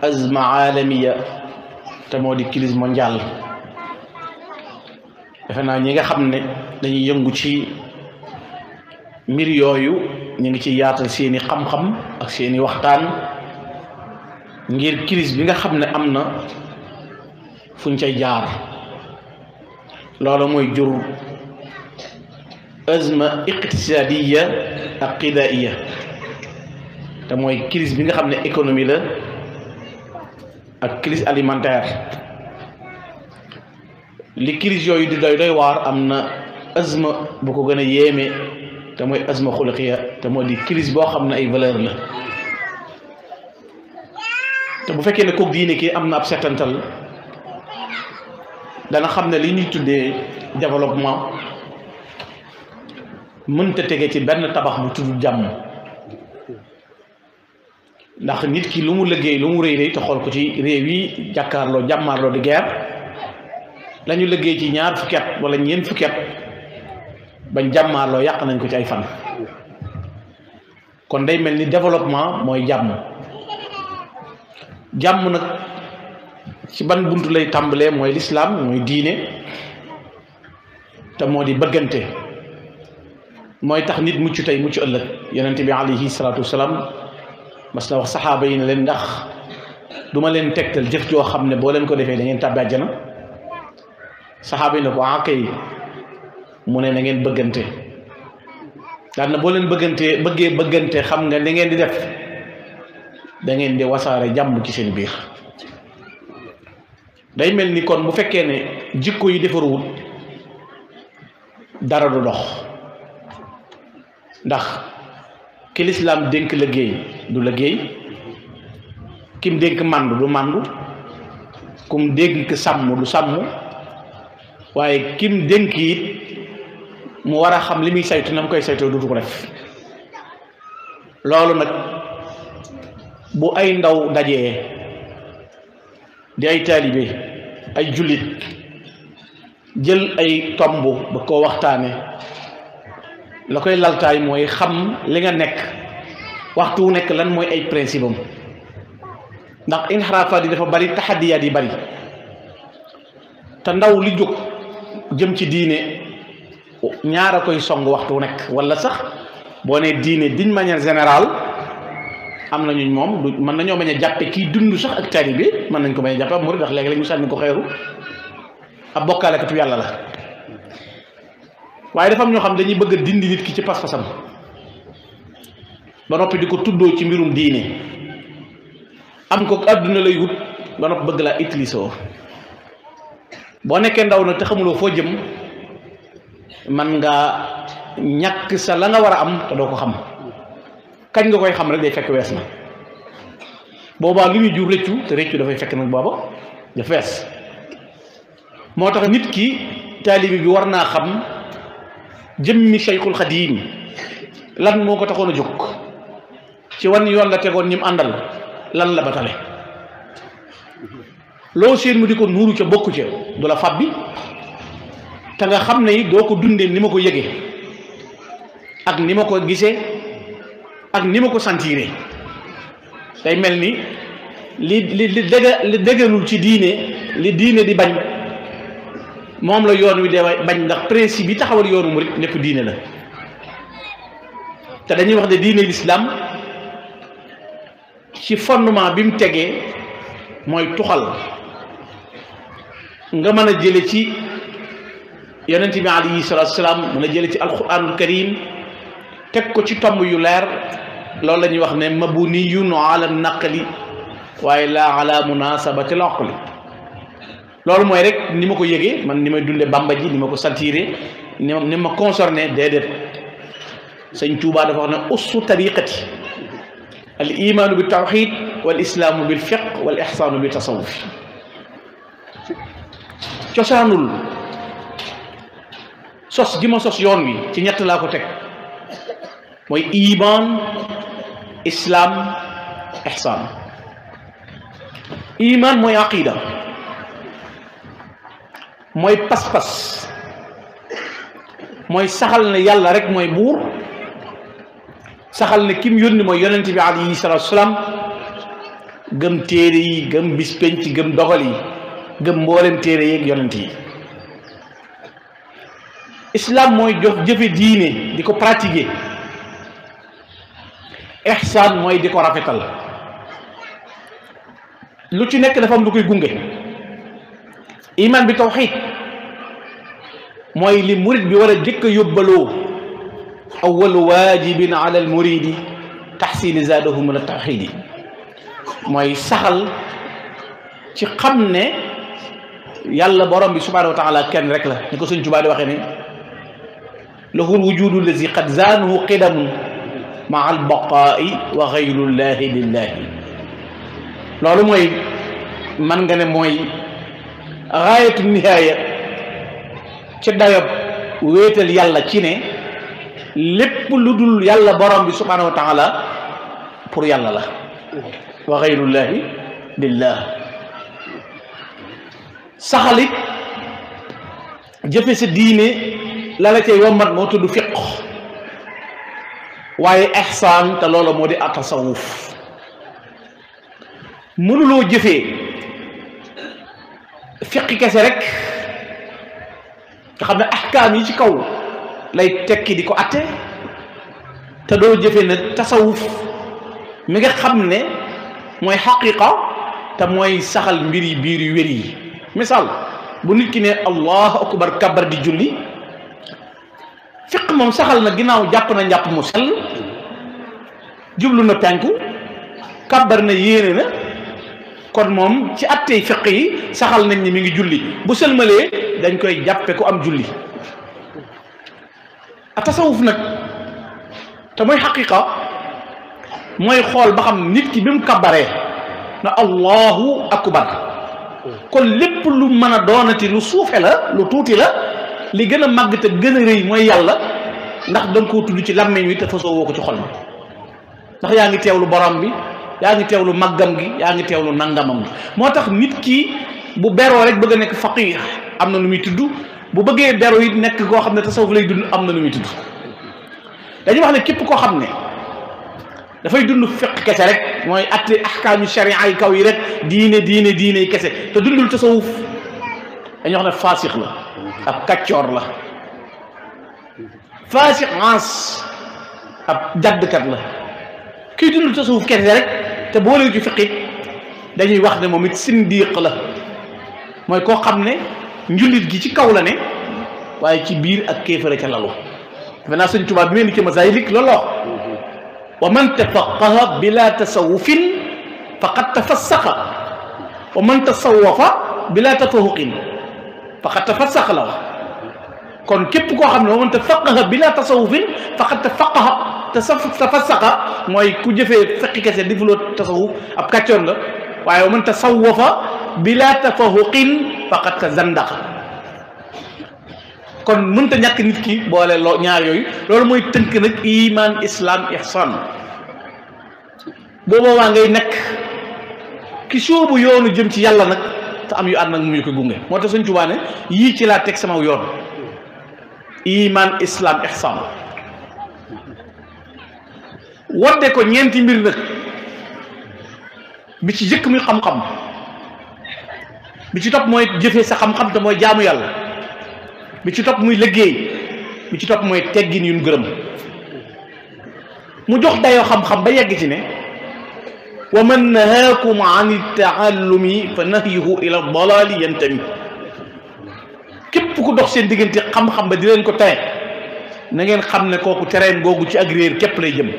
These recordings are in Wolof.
azma alamiya te moo di crise mondiale. defe naa ñi nga xam ne dañuy yëngu ci mbir yooyu ñu ngi ci yaatal seeni xam-xam ak seeni waxtaan ngir crise bi nga xam ne am na fuñ cay jaar. loolu mooy jur azma iqtisadiya ak qidaiya te mooy crise bi nga xam ne économie la ak crise alimentaire. li crise yooyu di doy waar am na azma bu ko gën a yéeme te mooy azma xuluqiya te moo di crise boo xam ne ay valeur la. te bu fekkee ne kook diine kii am na ab settantal dana xam ne li ñuy tuddee développement mënta tege ci benn tabax bu tudd jàmm. ndax nit ki lu mu liggéey lu mu rëy rëy te xool ko ci réew yi jàkkaarloo jàmmaarloo di guerre lañu liggéey ci ñaar fukki at wala ñeent fukki at bañ jàmmaarloo yàq nañ ko ci ay fan. kon day mel ni développement mooy jàmm. jàmm nag ci ban buntu lay tàmbalee mooy lislaam mooy diine te moo di bëggante mooy tax nit mucc tey mucc ëllëg. yonent bi alayhi salaatu wasalaam mas na wax saxaaba yi ne leen ndax duma leen tegtal jëf joo xam ne boo leen ko defee da ngeen tàbbi àjjana. saxaaba yi ne ko kay mu ne na ngeen bëggante. daan na boo leen bëggee bëggante xam nga li ngeen di def da ngeen di wasaare jàmm ci seen biir. day mel ni kon bu fekkee ne jikko yi defaruwut dara du dox. ndax ki lislaam dénk liggéey du liggéey, kim dénk màndu du màndu, kum dénk sàmm du sàmm, waaye kim dénk it mu war a xam li muy saytu na mu koy saytoo dutu ko def. loolu nag bu ay ndaw dajee di ay taalibe ay jullit jël ay tomb ba koo waxtaane la koy laltaay mooy xam li nga nekk waxtu wu nekk lan mooy ay principe am, ndax inxiraafaat yi dafa bari, taxadiyaat yi bari, te ndaw li jóg jëm ci diine ñaar a koy song waxtu wu nekk, wala sax boo nee diine d'une manière générale am na ñuñ moom du mën nañoo bañ a jàppe kii dund sax ak taalibe mën nañ ko bañ a jàppe ab murid, ndax léegi-léegi ñu sànni ko xeeru ab bokkaalekatu yàlla la. waaye dafa am ñoo xam dañuy bëgg a dindi nit ki ci pas-pasam ba noppi di ko tuddoo ci mbirum diine, am ko àdduna lay wut ba noppi bëgg laa utiliser boo nekkee ndaw nag te xamuloo foo jëm man nga ñàkk sa la nga war a am te doo ko xam. kañ nga koy xam rek day fekk wees na, boobaa lu ñu jur rëccu, te rëccu dafay fekk nag booba dafa wees. moo tax nit ki taalibi bi war naa xam jëmmi Cheikhul Xadim lan moo ko taxoon a jóg, ci wan yoon la tegoon ñi mu àndal, lan la batale. loo seen mu di ko nuuru ca bokku ca du la fàbbi, te nga xam ne doo ko dundee ni ma ko yëgee ak ni ma ko gisee ak ni ma ko sentiré. day mel ni li dëgganul ci diine, li diine di bañ moom la yoon wi de bañ, ndax principe yi taxawal yoonu murit lépp diine la. te dañuy wax ne diine l'islam ci fondement bi mu tegee mooy tuxal nga mën a jële ci yonent bi alayhi salaatu salaam, mën a jële ci alquranul karim teg ko ci tomb yu leer. loolu la ñuy wax ne mabniyun ala naqli waaye la ala munasabati al aqli. loolu mooy rek ni ma ko yëgee man, ni may dunde Bàmba ji, ni ma ko sentiré, ni ma concerné. déedéet, sëñ Tuubaa dafa wax ne ussu tariqati al imaanu bi tawxid wal islaamu bil fiq wal ixsaanu bi tasawuf. cosaanul sos gi ma sos yoon wi ci ñett laa ko teg, mooy iman, islam, ixsaan. iman mooy aqida, mooy pas-pas, mooy saxal ne yàlla rek mooy buur, saxal ne kim yónni mooy yonent bi alayhi salaatu salaam, gëm téere yi gëm bis penc gëm dogal yi gëm mboolem téere yeeg yonent yi. islam mooy jëfe diine di ko pratiquer, ihsaan mooy di ko rafetal. lu ci nekk dafa am lu koy gunge. iman bi tawxiid mooy li murid bi war a jëkk a yóbbaloo. awwalu waajibin ala al muridi taxsini zaadahu min al tawxiidi mooy saxal ci xam ne yàlla borom bi subhaanahu wa taala kenn rek la ni ko Sëñ Tuubaa di waxee ne lahul wujudu lazi qad zaanuhu qidamun maa al baqaa'i wa xayrullahi lillahi. loolu mooy man nga ne mooy gaayatu nihaaya ci dayob wéetal yàlla ci ne lépp lu dul yàlla borom bi subhaanahu wa taala pour yàlla la wa xayrullahi lillah. saxalit jëfe sa diine la la cay yombat moo tudd fiq waaye ihsaan te loola moo di atasawuf. mënuloo jëfee fiqi kese rek nga xam ne ahkaam yi ci kaw lay tekki di ko atte te doo jëfee na tasawuf mi nga xam ne mooy xaqiqa te mooy saxal mbir yi biir yu wér yi. misaal bu nit ki ne allahu akbar kabar di julli, fiq moom saxal na ginnaaw jàpp na njàpp mu sell, jublu na penku, kabar na yéene na, kon moom ci attey fiq yi saxal nañ ni mi ngi julli. bu sëlmalee dañ koy jàppe ku am julli. a tasawuf nag te mooy xaqiqa mooy xool ba xam nit ki bi mu kabaree na allahu akbar, kon lépp lu mën a doonati lu suufe la lu tuuti la, li gën a màgg te gën a rëy mooy yàlla, ndax da nga koo tudd ci làmmiñ wi te fasoo woo ko ci xol bi, ndax yaa ngi teewlu borom bi, yaa ngi teewlu màggam gi, yaa ngi teewlu nangamam gi. moo tax nit ki bu beroo rek bëgg a nekk faqih am na lu muy tudd, bu bëggee beroo it nekk koo xam ne tasawuf lay dund am na lu muy tudd. dañuy wax ne képp koo xam ne dafay dund fiq kese rek mooy atte ahkaamu sharia yi kaw yi rek diine yi kese te dundul tasawuf, dañuy wax ne faasiq la, ab kàccoor la. faasiq ans ab jaddkat la. kii dundul tasawuf kese rek te boole ci fiqit dañuy wax ne moom it sindiq la, mooy koo xam ne njullit gi ci kaw la ne waaye ci biir ak kéefara ca lalu. defe naa Sëñ Tuubaa bi mel ni ci Masaalik loolu la wa man tafaqaha bila tasawufin faqad tafassaqa wa man tasawafa bila tafahuqin faqad tafassaqa la wax. kon képp koo xam ne wa man tafaqaha bila tasawufin faqad tafassaqa mooy ku jëfee fiqi kese defuloo tasawuf ab kàccoor nga, waaye wa man tasawafa bila tafahuqin faqad tazandaqa. kon mënta ñàkk nit ki boole loo ñaar yooyu. loolu mooy tënk nag iman islam ihsan. booboo waa ngay nekk ki sóobu yoonu jëm ci yàlla nag te am yu ànd nag mu yu ko gunge. moo tax Sëñ Tuubaa ne yii ci laa teg sama yoon: iman islam ihsan. wadde ko ñeenti mbir nag, bi ci jëkk muy xam-xam, bi ci topp mooy jëfee sa xam-xam te mooy jaamu yàlla, bi ci topp muy liggéey, bi ci topp mooy teggin yu ñu gërëm. mu jox dayoo xam-xam ba yegg ci ne wa man nahaakum an taallumi fa nahyuhu ila dalali yantami. képp ku dox seen diggante xam-xam ba di leen ko tere, na ngeen xam ne kooku tereen googu ci ak réer képp lay jëm.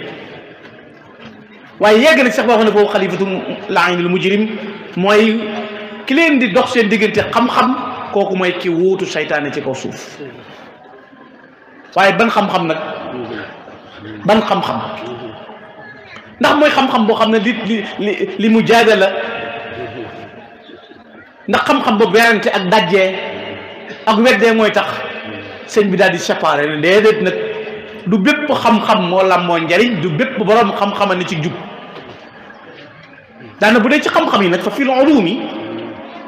waaye yegg na sax boo xam ne foofu xalifatu la'inil mujrim mooy ki leen di dox seen diggante xam-xam, kooku mooy ki wuutu saytaane ci kaw suuf. waaye ban xam-xam nag, ban xam-xam? ndax mooy xam-xam boo xam ne li mujaadala, ndax xam-xam boobu werante ak dajjee ak weddee mooy tax sëñ bi daal di séparé ne déedéet nag du bépp xam-xam moo làmboo njariñ, du bépp borom xam-xama ne ci jub. daana bu dee ci xam-xam yi nag fa fil ulumi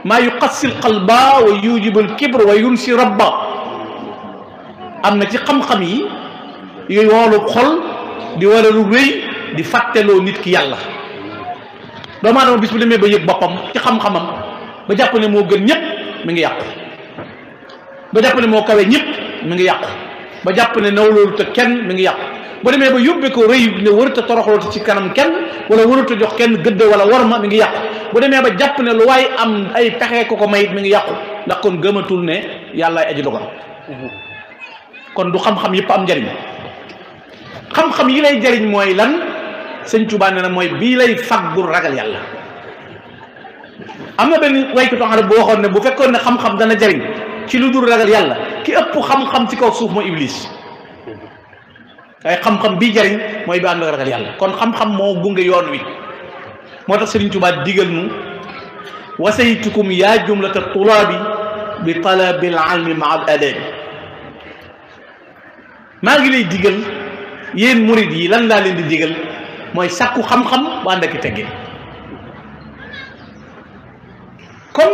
maa yuqassil qalba wa yujibul kibr wa yunsi rabba. am na ci xam-xam yi yooyu woolu xol di wala lu rëy di fàtteloo nit ki yàlla. doomu aadama bis bu demee ba yëg boppam ci xam-xamam ba jàpp ne moo gën ñëpp mi ngi yàqu ba jàpp ne moo kawe ñëpp mi ngi yàqu ba jàpp ne nawloolu te kenn mi ngi yàqu ba demee ba yóbbee ko rëy ne warut a toroxlooti ci kanam kenn wala warut a jox kenn gëdd wala warma mi ngi yàqu bu demee ba jàpp ne lu waay am ay pexe ko mayit mi ngi yàqu ndax kon gëmatul ne yàllaay aji dogal kon du xam-xam yëpp am njariñ xam-xam yi lay jariñ mooy lan sëñ Tuubaa nee na mooy bii lay faggul ragal yàlla am na benn waykatu arab bu waxoon ne bu fekkoon ne xam-xam dana jariñ ci lu dul ragal yàlla ki ëpp xam-xam ci kaw suuf mooy iblis waaye xam-xam bii jariñ mooy bi ànd ak ragal yàlla kon xam-xam moo gunge yoon wi moo tax sëriñ Tuubaa digal nu wasaytukum yaa jumlata tulaabi bi talabil ilmi maa al adabi maa ngi lay digal yéen murid yi lan laa leen di digal mooy sàkku xam-xam bu ànd ak teggin kon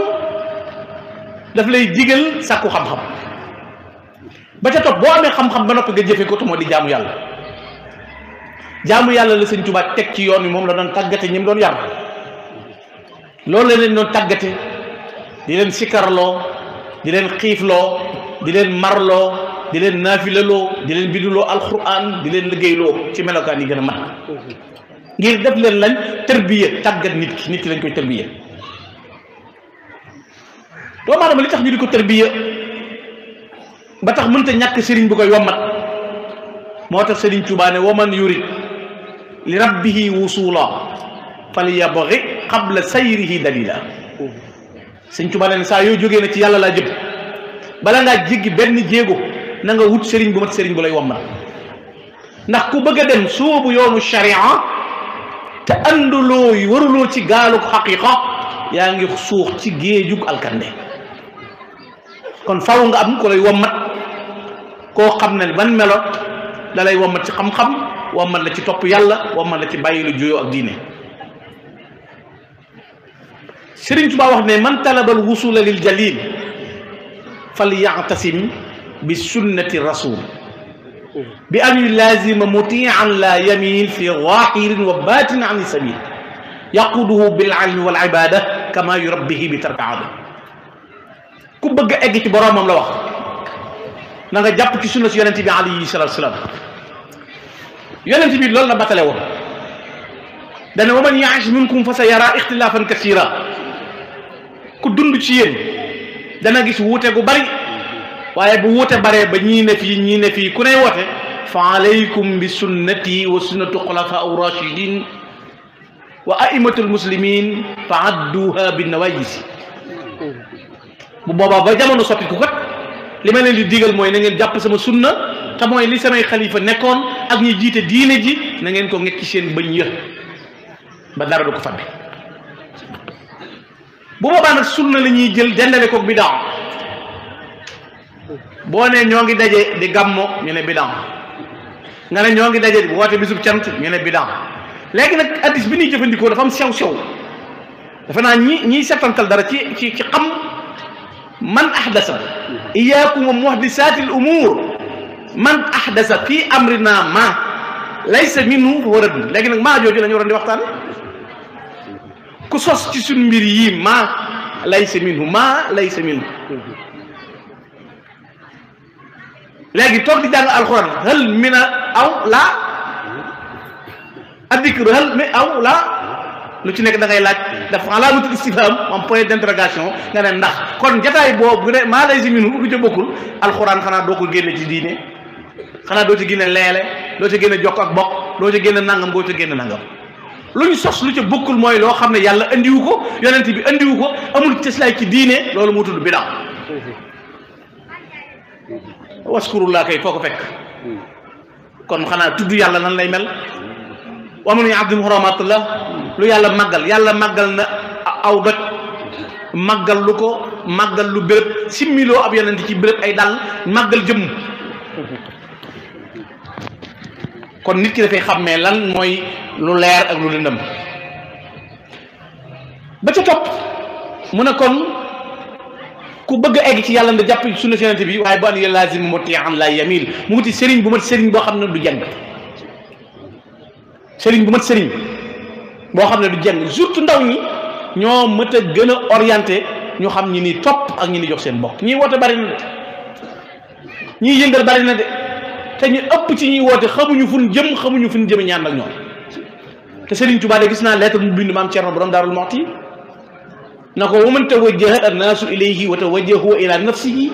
daf lay digal sàkku xam-xam ba ca topp boo amee xam-xam ba noppi nga jëfe ko te moo di jaamu yàlla jaamu yàlla la sëñ Tuubaa teg ci yoon wi moom la doon tàggate ñi mu doon yar loolu la leen doon tàggate di leen sikarloo di leen xiifloo di leen marloo di leen naafilaloo di leen binduloo alquran di leen liggéeyloo ci melokaan yi gën a mat ngir def leen lañ tërbiya tàggat nit ki lañ koy tërbiya doomu aadama li tax ñu di ko tërbiya ba tax mënta ñàkk sëriñ bu koy wommat moo tax sëriñ Tuubaa ne waman yurid li rabbihi wusula falyabghi qabla sayrihi dalila sëriñ Tuubaa ne saa yoo jógee na ci yàlla laa jëm bala ngaa jéggi benn jéego na nga wut sëriñ bu mat sëriñ bu lay wommat ndax ku bëgg a dem soobu yoonu sharia te anduloo yi waruloo ci gaalug xaqiqa yaa ngi suux ci géejug alkande kon faw nga am ko lay wommat koo xam ne ban melo da lay wommat ci xam-xam wommat la ci topp yàlla wommat la ci bàyyi lu juyoo ak diine Sëriñ Tuubaa wax ne man talabal wusula lil jalil fal ya'tasim bi sunnati rasul bi an yulazima mutian la yamil fi zahirin wa batin an sabil yaquduhu bil ilmi wal ibada kama yurabbihi bi tarka aada ku bëgg a egg ci boroomam la wax na nga jàpp ci sunna si yonente bi alayhi salatu salaam yonente bi loolu la batale woon dane wa man ya'ish minkum fa sa yara ixtilaafan kasira ku dund ci yéen dana gis wuute gu bari waaye bu wuute baree ba ñii ne fii ñii ne fii ku ne woote fa alaykum bi sunnati wa sunnatu xulafa rachidin wa aimatul muslimin fa adduha bi nawajisi bu boobaa ba jamono soppiku kat li ma leen di digal mooy na ngeen jàpp sama sunna te mooy li samay xalifa nekkoon ak ñi jiite diine ji na ngeen ko ngekki seen bëñ ya ba dara du ko fàtte bu boobaa nag sunna la ñuy jël dendale koog bidaa boo ne ñoo ngi daje di gàmmo ñu ne bidaa nga ne ñoo ngi daje di woote bisub cant ñu ne bidaa léegi nag addis bi ñuy jëfandikoo dafa am sew-sew dafa naa ñiy settantal dara ci xam man ahdasa iyaakum wa muhdisatil umur man ahdasa fi amrina ma laysa minhu fa war a dund léegi nag maa jooju la ñu waroon di waxtaan ku sos ci suñ mbir yi ma laysa minhu léegi toog di jàng alxuraan hal mina aw la addikru hal mi aw la lu ci nekk da ngay laaj daf alaamatul istifham am point d'interrogation nga ne ndax kon jataay boobu bu ne maa lay si minu lu ca bokkul alxuraan xanaa doo ko génne ci diine xanaa doo ci génne leele doo ci génne jokk ak bokk doo ci génne nangam doo ci génne nangam lu ñu sos lu ca bokkul mooy loo xam ne yàlla andiwu ko yonent bi andiwu ko amul cëslaay ci diine loolu moo tudd bidaa waskurullah kay foo ko fekk kon xanaa tudd yàlla nan lay mel wa man yu'azzim hurumatillah lu yàlla màggal na aw doj màggal lu ko màggal lu béréb simmiloo ab yonent ci béréb ay dal màggal jëmm kon nit ki dafay xàmmee lan mooy lu leer ak lu lëndëm ba ca topp mu ne kon ku bëgg a egg ci yàlla nga jàpp sunna si yonent bi waaye bu an lazim muti'an la yamil mu wuti sëriñ bu mat sëriñ boo xam ne du jàng sëriñ bu mat sëriñ boo xam ne du jeng surtout ndaw ñi ñoo mët a gën a orienté ñu xam ñi ni topp ak ñi ni jox seen bopp ñiy woote bari na de ñiy yëngal bari na de te ñu ëpp ci ñuy woote xamuñu fu ñu jëm xamuñu fu ñu jëm ñaan ak ñoom te Serigne Touba de gis naa lettre mu bind maam Thierno borom Daarul Muxti na ko wa man tawajjaha annaasu ilayhi wa tawajjahu ila nafsihi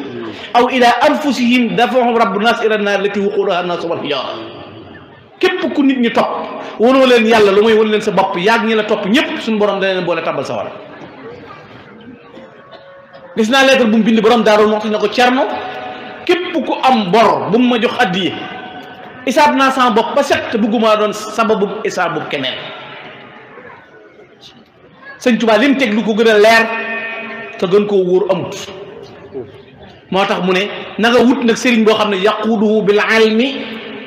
aw ila anfusihim dafahum rabbu naas ila naar lati wuquduha annaasu wal hijaara képp ku nit ñi topp wanoo leen yàlla lu mooy wan leen sa bopp yaag ñi la topp ñëpp suñu borom dana leen boole tabal sa war gis naa lettre bu mu bind borom Daarul Muxti na ko Thierno képp ku am bor bu mu ma jox addiye isaab naa sama bopp ba set te bëgguma doon sababu isaab bu keneen sëñ Tuubaa li mu teg lu ko gën a leer te gën koo wóor amut moo tax mu ne na nga wut nag sëriñ boo xam ne yaquduhu bil ilmi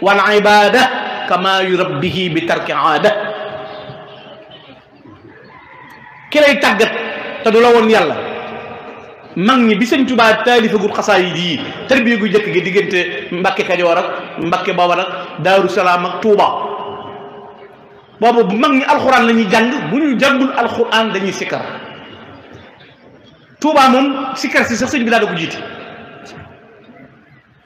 wal ibada kama yurabbihi bi tarki aada ki lay tàggat te du la woon yàlla mag ñi bi sëñ Tuubaa taalifagul xasaayid yi tarbiya gu jëkk gi diggante Mbàkke Kajoor ak Mbàkke Bawol ak Daaru Salaam ak Tuuba boobu bu mag ñi alxuraan la ñuy jàng bu ñu jàngul alxuraan dañuy sikkar Tuuba moom sikkar si sax sëñ bi daa da ko jiite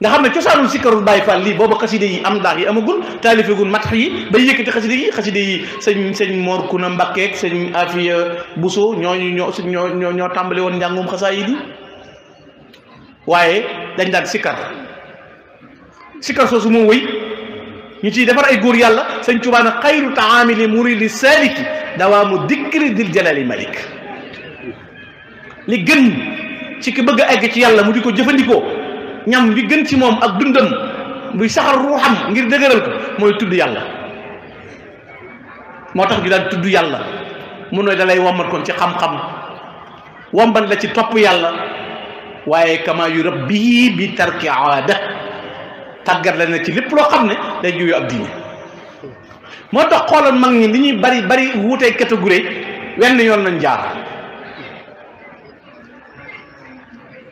nga xam ne cosaanul sikkarul Baay Faal lii boobu xaside yi am daax yi amagul taalifagul mat yi bay yëkkati xaside yi sëñ Mor Kuna Mbàkke ak sëñ Afiya Buso ñoo tàmbali woon njàngum xasaayid yi waaye dañ daan sikkar soosu moom wëy ñu ciy defar ay góor yàlla sëñ Tuubaa ne xayru taamili muridi saliki dawaamu dikri dil jalali malik li gën ci ki bëgg a egg ci yàlla mu di ko jëfandikoo ñam li gën ci moom ak dundam buy saxal ruuxam ngir dëgëral ko mooy tudd yàlla moo tax ñu daan tudd yàlla mun nooy dalay wommat kon ci xam-xam wombat la ci topp yàlla waaye kama yu rabbi bi tarki aada tàggat la ne ci lépp loo xam ne day juyu ab diine moo tax xoolal mag ñi li ñuy bari wuutee catégorie wenn yoon nañ jaar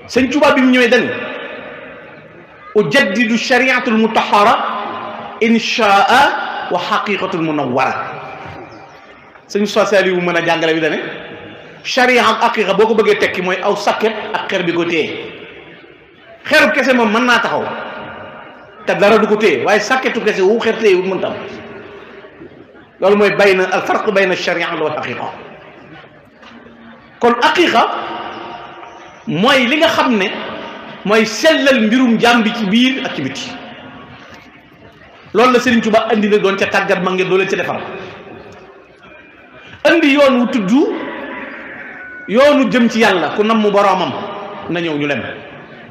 sëñ Tuubaa bi mu ñëwee dañ ujaddidu shariatul mutahara inshaa wa xaqiqatul munawwara sëñ sociali wu mën a jàngale bi dane sharia ak haqiqa boo ko bëggee tekki mooy aw sakket ak xer bi ko téye xeru kese moom mën naa taxaw te dara du ko téye waaye sakketu kese wu xer téye wu mënta am loolu mooy bayna al farq bayna sharia wal haqiqa kon haqiqa mooy li nga xam ne mooy sellal mbirum jaam bi ci biir ak ci biti loolu la Serigne Touba andi na doon ca tàggat ma ngeen doo leen ca defar andi yoon wu tudd yoonu jëm ci yàlla ku namm boroomam na ñëw ñu dem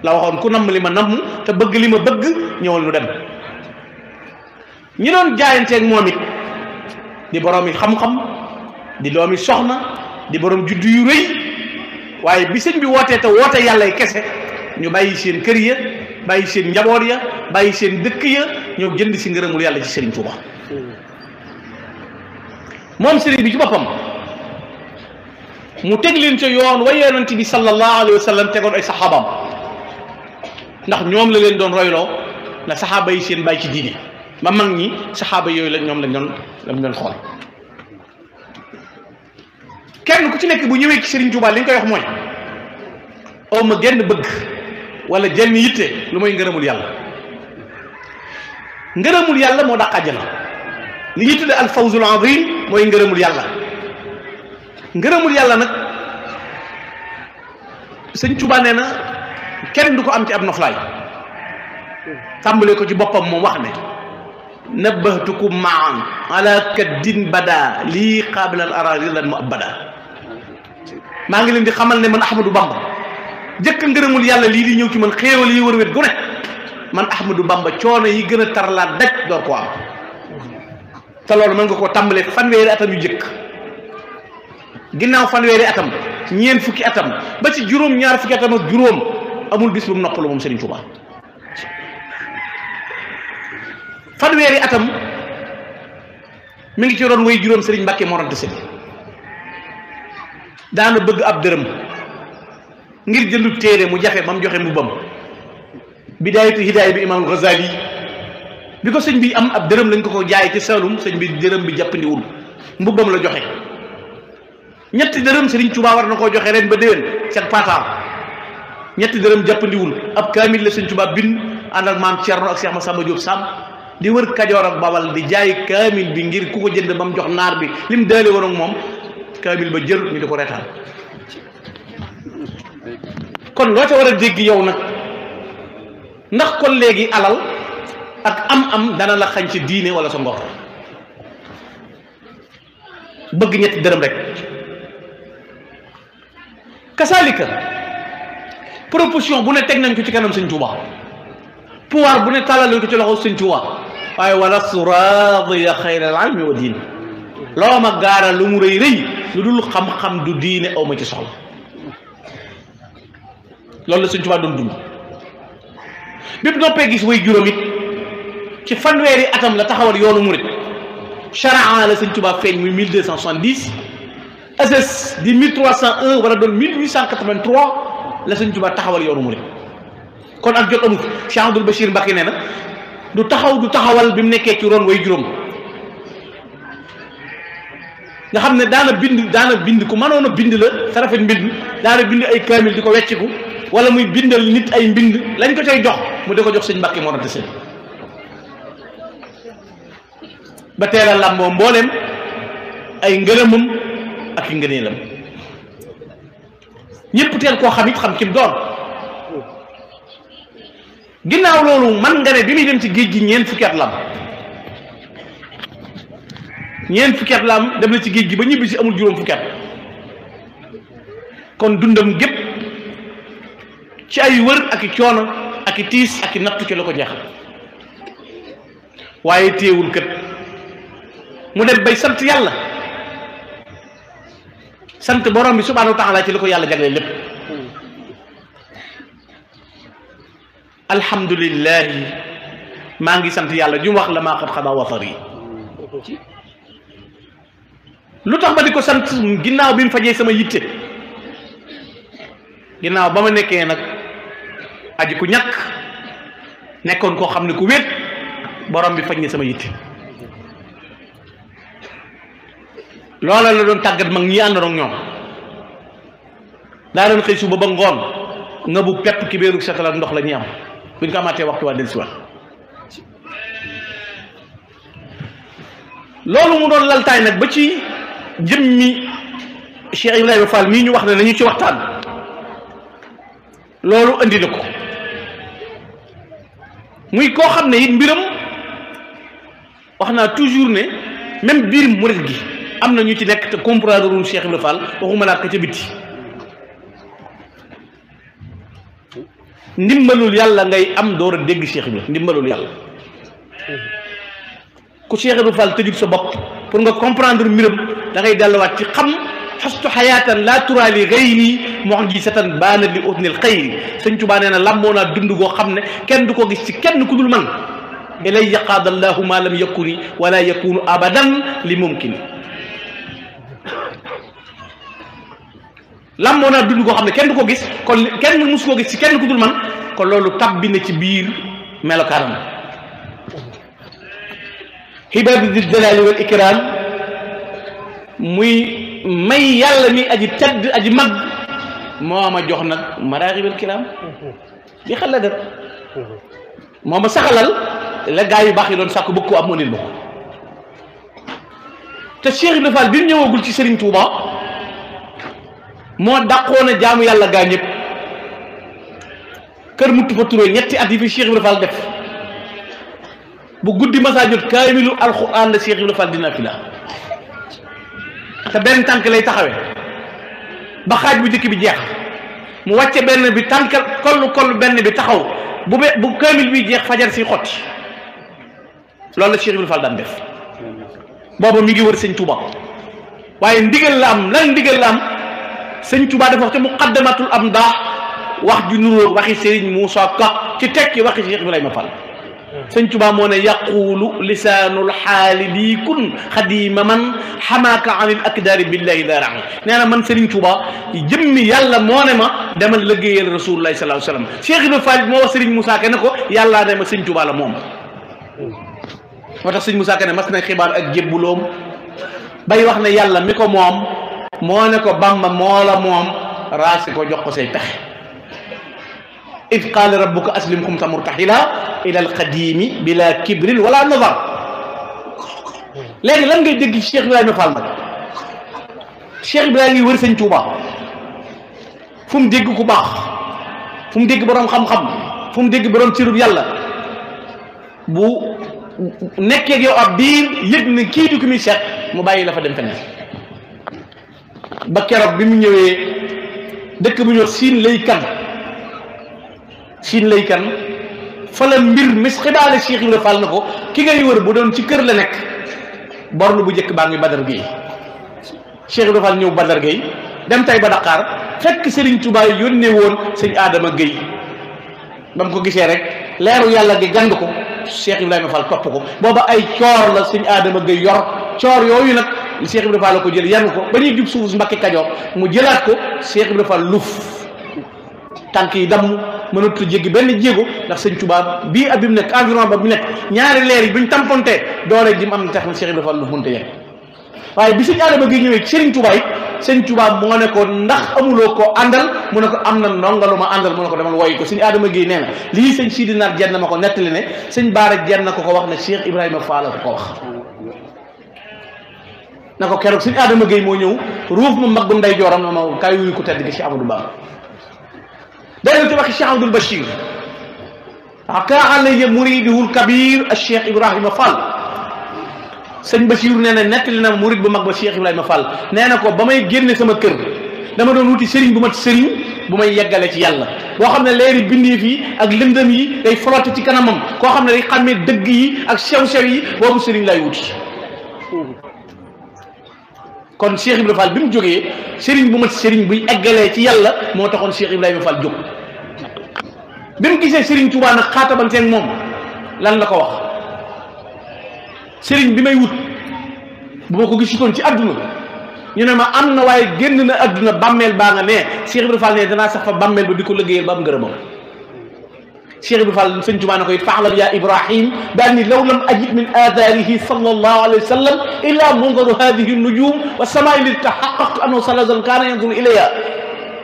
la waxoon ku namm li ma namm te bëgg li ma bëgg ñëwal ñu dem ñi doon jaayanteeg moom it di borom yi xam-xam di doomi soxna di borom juddu yu rëy waaye bi sëñ bi wootee te woote yàlla yi kese ñu bàyyi seen kër ya bàyyi seen njaboot ya bàyyi seen dëkk ya ñëw jënd si ngërëmul yàlla ci Serigne Touba moom Serigne bi ci boppam mu teg leen ca yoon wa yonent bi sallallahu alayhi wa sallam tegoon ay saxaabaam ndax ñoom la leen doon royloo na saxaaba yi seen bàyyi ci diine ba mag ñi saxaaba yooyu la ñoom lañ doon xool kenn ku ci nekk bu ñëwee ci Serigne Touba li nga koy wax mooy aw ma genn bëgg wala jenn yitte lu mooy ngërëmul yàlla ngërëmul yàlla moo dàq àjjana li ñuy tudde al fawzul azim mooy ngërëmul yàlla ngërëmul yàlla nag sëñ Tuubaa nee na kenn du ko am ci ab noflaay tàmbalee ko ci boppam moom wax ne nabbahtukum maan ala kaddin bada lii qaabilal arari lan mu abada maa ngi leen di xamal ne man Ahmadou Bamba jëkk ngërëmul yàlla lii di ñëw ci man xéewal yi wër wet gu ne man Ahmadou Bamba coono yi gën a tarlaat daj door ko am te loolu mën nga koo tàmbalee fanweeri atam yu jëkk ginnaaw fanweeri atam ñeent fukki atam ba ci juróom-ñaar fukki atam ak juróom amul bis bu mu noppalu moom Serigne Touba fanweeri atam mi ngi ci roon way juróom Serigne Mbacke Mor Anta Sali daana bëgg ab dërëm ngir jëndu téere mu jafe ba mu joxe mbubbam bidaayatu hidaaya bi Imam Ghazali bi ko sëñ bi am ab dërëm lañ ko jaay ci Saalum sëñ bi dërëm bi jàppandiwul mbubbam la joxe ñetti dërëm Serigne Touba war na koo joxe ren ba déwén seen paataam ñetti dërëm jàppandiwul ab kaamil la Serigne Touba bind ànd ak maam Thierno ak Cheikh Massamba Diop Samb di wër Kajoor ak Bawal di jaay kaamil bi ngir ku ko jënd ba mu jox naar bi lim daale woon ak moom kaamil ba jër ñu di ko reetaan kon loo ca war a dégg yow nag ndax kon léegi alal ak am-am dana la xañ ci diine wala sa ngor bëgg ñetti dërëm rek kasaalika proposition bu ne teg nañ ko ci kanam Sëñ Tuuba pouvoir bu ne tàllal ko ci loxo Sëñ Tuuba waaye wala suraadiya xayral almi wa diin loo ma gaara lu mu rëy rëy lu dul xam-xam du diine aw ma ci soxla loolu la Sëñ Tuuba doon dund bépp noppee gis way juróom it ci fanweeri atam la taxawal yoonu murit charaa la Sëñ Tuuba feeñ muy 1270 Ases di 1301 wala doon 1883 la Sëñ Tuuba taxawal yoonu murit kon ak jot amul Cheikh Abdoul Bachir Mbacké nee na du taxawal bi mu nekkee ci ron way juróom nga xam ne daana bind ku mënoon a bind la sa rafet mbind daana bind ay kaamil di ko wecciku wala muy bindal nit ay mbind lañ ko cay jox mu di ko jox Sëñ Mbacké moo nante seen ba teel a làmboo mbooleem ay ngërëmam ak i ngëneelam ñëpp teel koo xam it xam ki mu doon ginnaaw loolu man nga ne bi muy dem ci géej gi ñeent fukki at lam dem na ci géej gi ba ñibbi si amul juróom fukki at kon dundam gépp ci ay wër ak i coono ak i tiis ak i nattu ci la ko jeexal waaye téewul kët mu dem bay sant yàlla sant borom bi subhaanahu wa taala ci li ko yàlla jagleel lépp alhamdulillahi maa ngi sant yàlla ju mu wax la maa xat xadaa watar yi lu tax ma di ko sant ginnaaw bi mu fajee sama yitte ginnaaw ba ma nekkee nag aji ku ñàkk nekkoon koo xam ne ku wét borom bi faj ne sama yitte loola la doon tàggat mag ñi àndoon ak ñoom daa doon xëy suba ba ngoon nga bu pepp ki béeru setal ak ndox la ñuy am bu ñu ko amaatee waxtu waa dellusiwaat loolu mu doon laltaay nag ba ci jëmmi Cheikh Ibrahima Fall mii ñu wax ne nañu ci waxtaan loolu andi na ko muy koo xam ne it mbiram wax naa toujours ne même biir murit gi am na ñu ci nekk te comprendre wul Cheikh Ibrahima Fall waxuma laa ko ca bitti ndimbalul yàlla ngay am door a dégg Cheikh Ibrahima ndimbalul yàlla ku Cheikh Ibrahima Fall tëjul sa bopp pour nga comprendre mbiram da ngay delluwaat ci xam xastu xayaatan laa turaali gayri mu'jizatan baana li utnil xayri Sëñ Tuubaa nee na làmboo naa dund goo xam ne kenn du ko gis ci kenn ku dul man ilay yaqaada allahu ma lam yakuni wala yakunu abadan li mumkini làmboo naa dund goo xam ne kenn du ko gis kon kenn mus koo gis ci kenn ku dul man kon loolu tabbi na ci biir melokaanam xibaar di dalaali wal ikram muy may yàlla mi aji tedd aji mag moo ma jox nag maraaxibal kiram di xel la def moo ma saxalal la gaa yu baax yi doon sàkku bëgg ko am moo nil ma ko te Cheikh Ibrahima Fall bi mu ñëwagul ci Serigne Touba moo dàqoon a jaamu yàlla gaa ñëpp kër muttu fa turé ñetti at yi fi Cheikh Ibrahima Fall def bu guddi masaa jot kaamilu alxuraan la Cheikh Ibrahima Fall dina fi la te benn tànk lay taxawee ba xaaj bu njëkk bi jeex mu wàcce benn bi tànkal koll benn bi taxaw bu kaamil bi jeex fajar si xotti loolu la Cheikh Ibrahima Fall daan def booba mi ngi wër Sëñ Touba waaye ndigal la am lan ndigal la am Sëñ Touba dafa wax te muqaddamatul am daa wax ju nuróo waxi Serigne Moussa Ka ci tekki waxi Cheikh Ibrahima Fall Sëñ Tuubaa moo ne yaqulu lisaanul xaali lii kun xadima man xamaaka anil akdaari billahi daaraam nee na man Sëriñ Tuubaa jëmmi yàlla moo ne ma demal liggéeyal rasulullahi sallallahu alayhi wa sallam Cheikh Ibrahima Fall moo wax Sëriñ Moussa Ka ne ko yàllaa ne ma Sëñ Tuubaa la moom moo tax Sëñ Moussa Ka ne mas na xibaar ak jébbuloom bay wax ne yàlla mi ko moom moo ne ko Bamba moo la moom raasi ko jox ko say pexe id qaala rabbuka aslim xumta murtaxila ila alqadimi bila kibrin wala nazar. léegi lan ngay dégg ci Cheikh Ibrahima Fall nag Cheikh Ibrahima ngi wër sëñ Tuuba fu mu dégg ku baax, fu mu dégg boroom xam-xam, fu mu dégg boroom cirub yàlla, bu nekkee ak yow ab biir yëg ne kii du ko muy seet mu bàyyi la fa dem feneen. ba keroog bi mu ñëwee dëkk bu ñëw siin lay kan fa la mbir mis xibaale Cheikh Ibrahima Fall na ko ki ngay wër bu doon ci kër la nekk borlu bu njëkk baa ngi Badar Gueye. Cheikh Ibrahima Fall ñëw Badar Gueye dem tay ba Dakar fekk Serigne Touba yónnee woon sëñ Adama Gueye ba mu ko gisee rek leeru yàlla gi gand ko Cheikh Ibrahima Fall topp ko booba ay coor la sëñ Adama Gueye yor coor yooyu nag Cheikh Ibrahima Fall la ko jël yanu ko ba ñuy jub suuf Mbakke Kajoor mu jëlaat ko Cheikh Ibrahima Fall luf tànk yi damm mënatu jéggi benn jéego ndax sëñ Touba bii at bi mu nekk environ ba mu nekk ñaari leer yi buñ tampontee doole ji mu am na tax na Cheikh Ibrahima Fall luf mënta yegg waaye bi sëñ Adama Gueye ñëwee Serigne Touba yi sëñ Touba moo ne ko ndax amuloo ko àndal mu ne ko am na ndongalu ma àndal mu ne ko demal woyi ko sëñ Adama Gueye nee na lii sëñ Sidi Nar jenn ma ko nettali ne sëñ Baara jenn na ko wax ne Cheikh Ibrahima Fall ko wax na ko keroog sëñ Adama Gueye moo ñëw ruuf ma mag bu nday jooram na ma kaay wuyu ko tedd gi Cheikh Amadou Ba day ci waxi Cheikh Abdoul Bachir aka alayya muridul kabir al Cheikh Ibrahima Fall sëñ Bachir nee na nettali na murid bu mag ba Cheikh Ibrahima Fall nee na ko ba may génne sama kër dama doon wuti sëriñ bu mat sëriñ bu may yeggale ci yàlla boo xam ne leeri bindeef yi ak lëndëm yi day flotte ci kanamam koo xam ne day xàmmee dëgg yi ak sew-sew yi boobu sëriñ lay wuti. kon Cheikh Ibrahima Fall bi mu jógee sëriñ bu mat sëriñ buy eggalee ci yàlla moo taxoon Cheikh Ibrahima Fall jóg bi mu gisee sëriñ Touba nag xaatabanteeg moom lan la ko wax sëriñ bi may wut bu ma ko gisutoon ci àdduna ñu ne ma am na waaye génn na àdduna bàmmeel baa nga ne Cheikh Ibrahima Fall ne danaa sax fa bàmmeel ba di ko liggéeyal ba am ngërëmam Cheikh Ibrahima Fall sëñ Touba na ko it fa'lam ya Ibrahim daal ni law lam ajid min atharihi sallallahu alayhi wa sallam illa munzaru hadihi nujum wa samaa'i li tahaqqaqtu annahu sallallahu alayhi wa sallam kaana yanzuru ilayya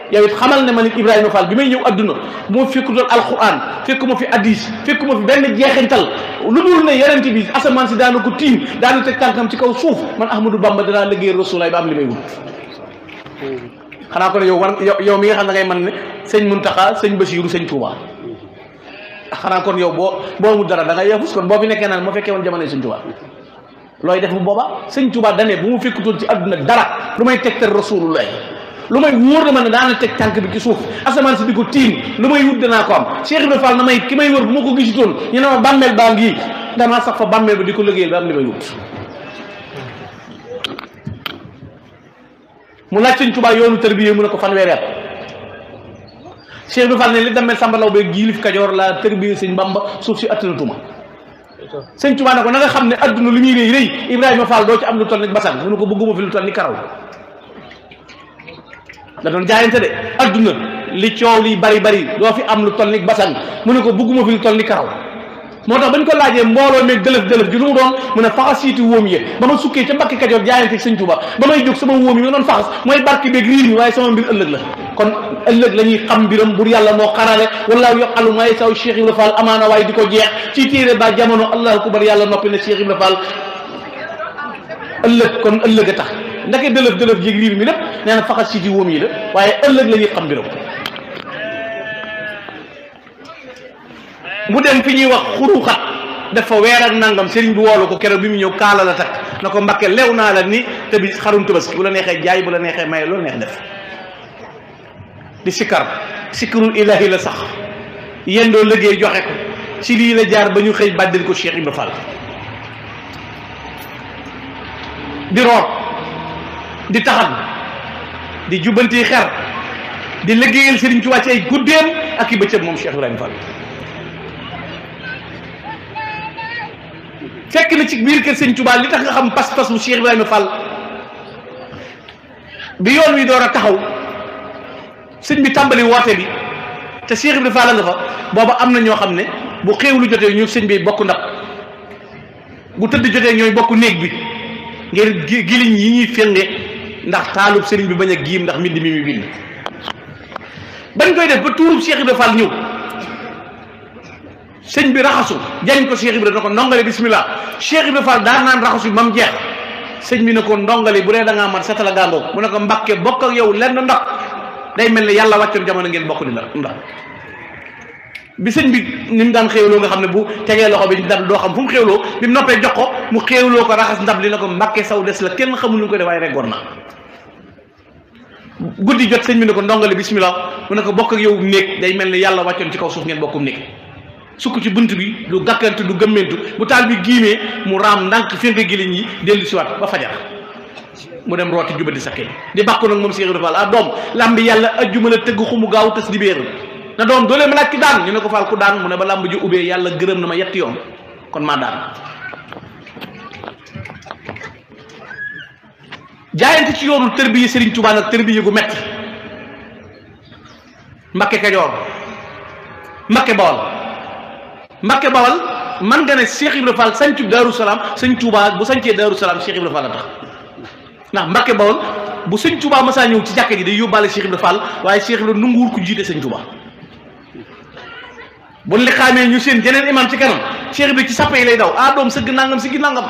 yow it xamal ne ma nit Ibrahima Fall bi may ñëw adduna moo fekkutoon alquran fekkuma fi hadis fekkuma fi benn jeexintal lu dul ne yonent bi asamaan si daana ko tiim daana teg tànkam ci kaw suuf man Ahmadou Bamba danaa liggéey Rasulaay ba am li may wut. xanaa ko ne yow mi nga xam ne ngay man ne sëñ Muntaxa sëñ Basiiru sëñ Touba xanaa kon yow boo mu dara da nga yeefus kon boo fi nekkee naan moo fekkee woon jamonoy sëñ Touba looy def bu booba sëñ Touba dane bu mu fekkutoon ci adduna dara lu may tegtal Rasulullah lu may wóor na ma ne daana teg tànk bi ci suuf asamaan si di ko tiim lu may wut danaa ko am Cheikh Ibrahima Fall na may ki may wër bu ma ko gisutoon ñu ne ma bàmmeel baa ngi damaa sax fa bàmmeel ba di ko liggéeyal ba am li may wut. mu laaj sëñ Touba yoonu tërbiye mu ne ko fanweeri at Cheikh Ibrahima Fall ne li demee Samba Law be giilif Kajoor la tërbiye sëñ Bamba suuf si attanatuma sëñ Touba ne ko na nga xam ne adduna lu muy rëy rëy Ibrahima Fall doo ci am lu toll ni basan mu ne ko bëgguma fi lu toll ni karaw da doon jaayante de adduna li coow li bari bari doo fi am lu toll ni basan mu ne ko bëgguma fi lu toll ni karaw moo tax bañ ko laajee mbooloo meeg dëlëf ji lu mu doon mu ne faxas siiti wóom yi ba ma sukkee ca Mbàkke Kajoor jaayante sëñ Touba ba may jóg sama wóom yi ma doon faxas mooy barke beeg riir mi waaye sama mbir ëllëg la kon ëllëg la ñuy xam mbiram bur yàlla moo xarale wallaahu yaqalu ma yasaw Cheikh Ibrahima Fall amaana waaye di ko jeex ci téere ba jamono allahu akbar yàlla noppi na Cheikh Ibrahima Fall ëllëg kon ëllëg a tax ndake dëlëf jéeg riir mi lépp nee na faxas siiti wóom yi la waaye ëllëg la ñuy xam mbiram mu dem fi ñuy wax xuruxat dafa weer ak nangam sëriñ bi woolu ko keroog bi mu ñëw kaala la takk na ko Mbakke lew naa la ni te bi xarum Tabaski bu la neexee jaay bu la neexee maye loolu neex def di sikkarul ilahi la sax yéen doo liggéey joxe ko ci lii la jaar ba ñu xëy bàddil ko Cheikh Ibrahima Fall di root di taxan di jubbanti xer di liggéeyal sëriñ ci wàcc ay guddeem ak i bëccëg moom Cheikh Ibrahima Fall fekk na ci biir kër sëñ Touba li tax nga xam pas-pas bu Cheikh Ibrahima Fall bi yoon wi door a taxaw sëñ bi tàmbali woote bi te Cheikh Ibrahima Fall nga fa booba am na ñoo xam ne bu xéewlu jotee ñu sëñ bi bokk ndab bu tëdd jotee ñooy bokk néeg bi ngir giliñ yi ñuy fenge ndax taalub sëriñ bi bañ a giim ndax mbind mi muy bind bañ koy def ba tuurub Cheikh Ibra Fall ñëw sëñ bi raxasu jañ ko Cheikh Ibra na ko ndongale bismillah Cheikh Ibra Fall daa naan raxasu bi mam jeex sëñ bi ne ko ndongale bu dee da ngaa mat satala gàngoog mu ne ko Mbàkke bokk ak yow lenn ndox day mel ne yàlla wàccoon jamono ngeen bokk di ndox bi sëñ bi ni mu daan xéewloo nga xam ne bu tegee loxo bi ndab doo xam fu mu xéewloo bi mu noppee jox ko mu xéewloo ko raxas ndab li na ko Mbàkke saw des la kenn xamul nu ko def waaye reggoon na guddi jot sëñ bi ne ko ndongale bismillah mu ne ko bokk ak yow néeg day mel ne yàlla wàccoon ci kaw suuf ngeen bokkum néeg sukk ci bunt bi du gàkkantu du gëmmentu bu taal bi giimee mu raam ndànk fénte giliñ yi dellu siwaat ba fajar mu dem rooti jubadi sa kay di bàkku nag moom Cheikh Ibra Fall ah doom lambi yàlla ajjuma la tëgg xumu gaaw tas di béer na doom doolee ma laaj ki daan ñu ne ko Fall ku daan mu ne ba lamb ji ubbee yàlla gërëm na ma yetti yoon kon maa daan jaayante ci yoonu tërbiye Serigne Touba nag tërbiye gu metti Mbakke Kajoor Mbakke Bawal man nga ne Cheikh Ibra Fall sañcu Daaru Salaam sëñ Touba bu sañcee Daaru Salaam Cheikh Ibra Fall a tax ndax Mbakke Bawal bu sëñ Touba masaa ñëw ci jàkka ji day yóbbaale Cheikh Ibra Fall waaye Cheikh Ibra nanguwul ko jiite sëñ Touba bu li xaamee ñu seen jeneen imam ci kanam Cheikh Ibra ci sàppe yi lay daw ah doom sëgg nangam si gi nangam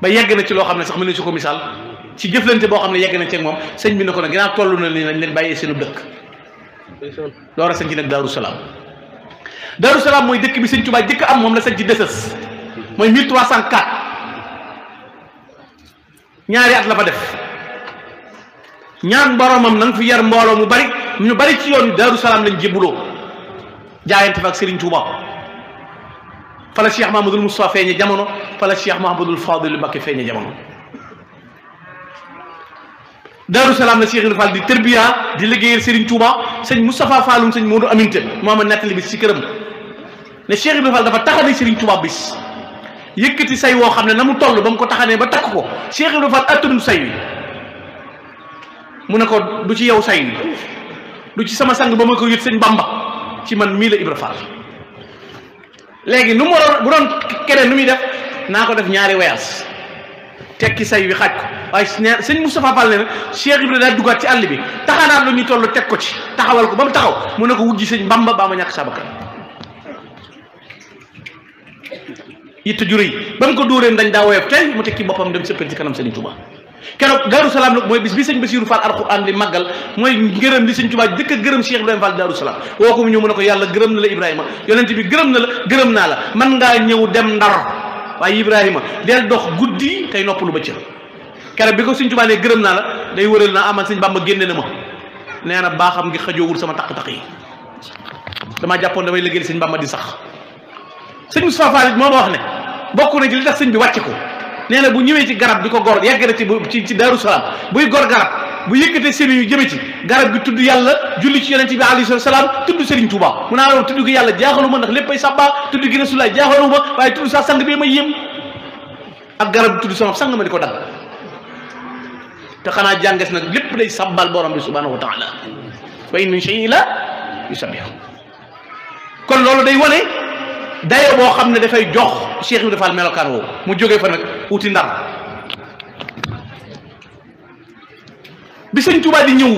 ba yegg na ci loo xam ne sax mën na si ko misaal ci jëflante boo xam ne yegg na ci ak moom sëñ bi ne ko nag ginnaaw toll na ni nañ leen bàyyee seenu dëkk door a sañ ci nag Daaru Salaam mooy dëkk bi sëñ Tuubaa jëkk am moom la sañ ci Dësës mooy 1304 ñaari at la fa def ñaan boromam na nga fi yar mbooloo mu bari ñu bari ci yoon Daaru Salaam lañ jébbuloo jaayante fa ak Serigne Touba fa la Cheikh Mahamadul Moustapha feeñe jamono fa la Cheikh Mahamadul Fadil Mbacké feeñe jamono Daaru Salaam la Cheikh Ibra Fall di tërbiya di liggéeyal Serigne Touba sëñ Moustapha Falloum sëñ Modou Aminta moo ma nettali bis ci këram ne Cheikh Ibra Fall dafa taxane Serigne Touba bis yëkkati say woo xam ne na mu toll ba mu ko taxanee ba takk ko Cheikh Ibra Fall attanul say wi mu ne ko du ci yow say wi du ci sama sang ba ma ko yët sëñ Bamba ci man mii la Ibra Fall léegi nu mu waroon bu doon keneen nu muy def naa ko def ñaari weyaas tekki say wi xaaj ko waaye sëñ Moustapha Fall ne na Cheikh Ibra daa duggaat ci àll bi taxanaat lu ñuy toll teg ko ci taxawal ko ba mu taxaw mu ne ko wujji sëñ Bamba baa ma ñàkk sa bakkan yitte ju rëy ba mu ko dóoree dañ daa woyof tey mu tekki boppam dem sëppal ci kanam Sëriñ Touba keroog Daaru Salaam nag mooy bis bi sëñ Bassirou Fall alxuraan di màggal mooy ngërëm li sëñ Touba jëkk a gërëm Cheikh Ibrahima Fall Daaru Salaam woo ko mu ñëw mu ne ko yàlla gërëm na la Ibrahima yonent bi gërëm na la gërëm naa la man ngaa ñëw dem Ndar waaye Ibrahima del dox guddi tey noppalu bëccëg keroog bi ko sëñ Touba ne gërëm naa la day wëral naa aman sëñ Bamba génne na ma nee na baaxam ngi xajoowul sama taq-taq yi damaa jàppoon damay liggéeyal sëñ Bamba di sax sëñ Moustapha Fall moo ma wax ne bokk na ci li tax sëñ bi wàcce ko nee na bu ñëwee ci garab di ko gor yegg na ci Daaru Salaam buy gor garab bu yëkkatee sëriñ yu jëme ci garab gi tudd yàlla julli ci yonent bi alayhi salaam tudd Serigne Touba mu naa loolu tudd gi yàlla jaaxaluma ndax léppay sàbbaa tudd gi Rasulullah jaaxaluma waaye tudd sa sang bi ma yéem ak garab gi tudd sama sang ma di ko dagg te xanaa jànges nag lépp day sabbal borom bi subhanahu wa taala wa in min shay'in illa yusabbihu kon loolu day wane dayo boo xam ne dafay jox Cheikh Ibrahima Fall melokaan woowu mu jógee fa nag wuti Ndar bi sëñ Touba di ñëw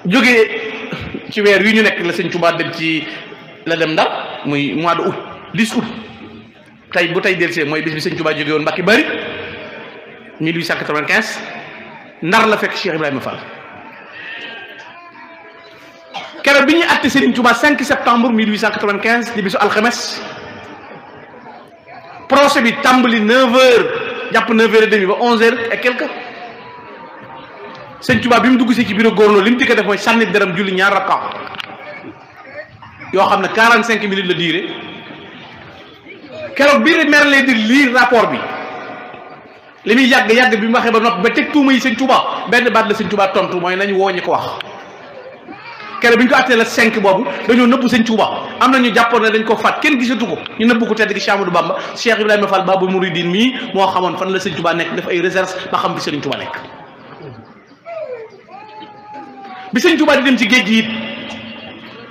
jógee ci weer wi ñu nekk la sëñ Touba dem la dem Ndar muy mois de août 10 août tey bu tey delsee mooy bis bi sëñ Touba jógee woon Mbacke Bari 1895 Ndar la fekk Cheikh Ibrahima Fall keroog bi ñuy àtte Serigne Touba 5 septembre 1895 di bisu alxames procès bi tàmbali 9h jàpp 9h30 ba 11h et quelque Serigne Touba bi mu dugg si ci bureau gouverneur li mu dikk def mooy sànni deram julli ñaar rakka yoo xam ne 45 minutes la diire keroog bii mer lay di lire rapport bi li muy yàgg bi mu waxee ba noppi ba teg tuuma yi Serigne Touba benn baat la Serigne Touba tontu mooy nañu woo ñi ko wax. keroog bi ñu ko attee la 5 boobu dañoo nëbbu sëñ Touba am na ñu jàppoon ne dañ ko faat kenn gisatu ko ñu nëbbu ko tedd gi Cheikh Amadou Bamba Cheikh Ibrahima Fall Babou Mouridine mii moo xamoon fan la sëñ Touba nekk def ay recherche ba xam bi sëñ Touba nekk bi sëñ Touba di dem ci géej gi it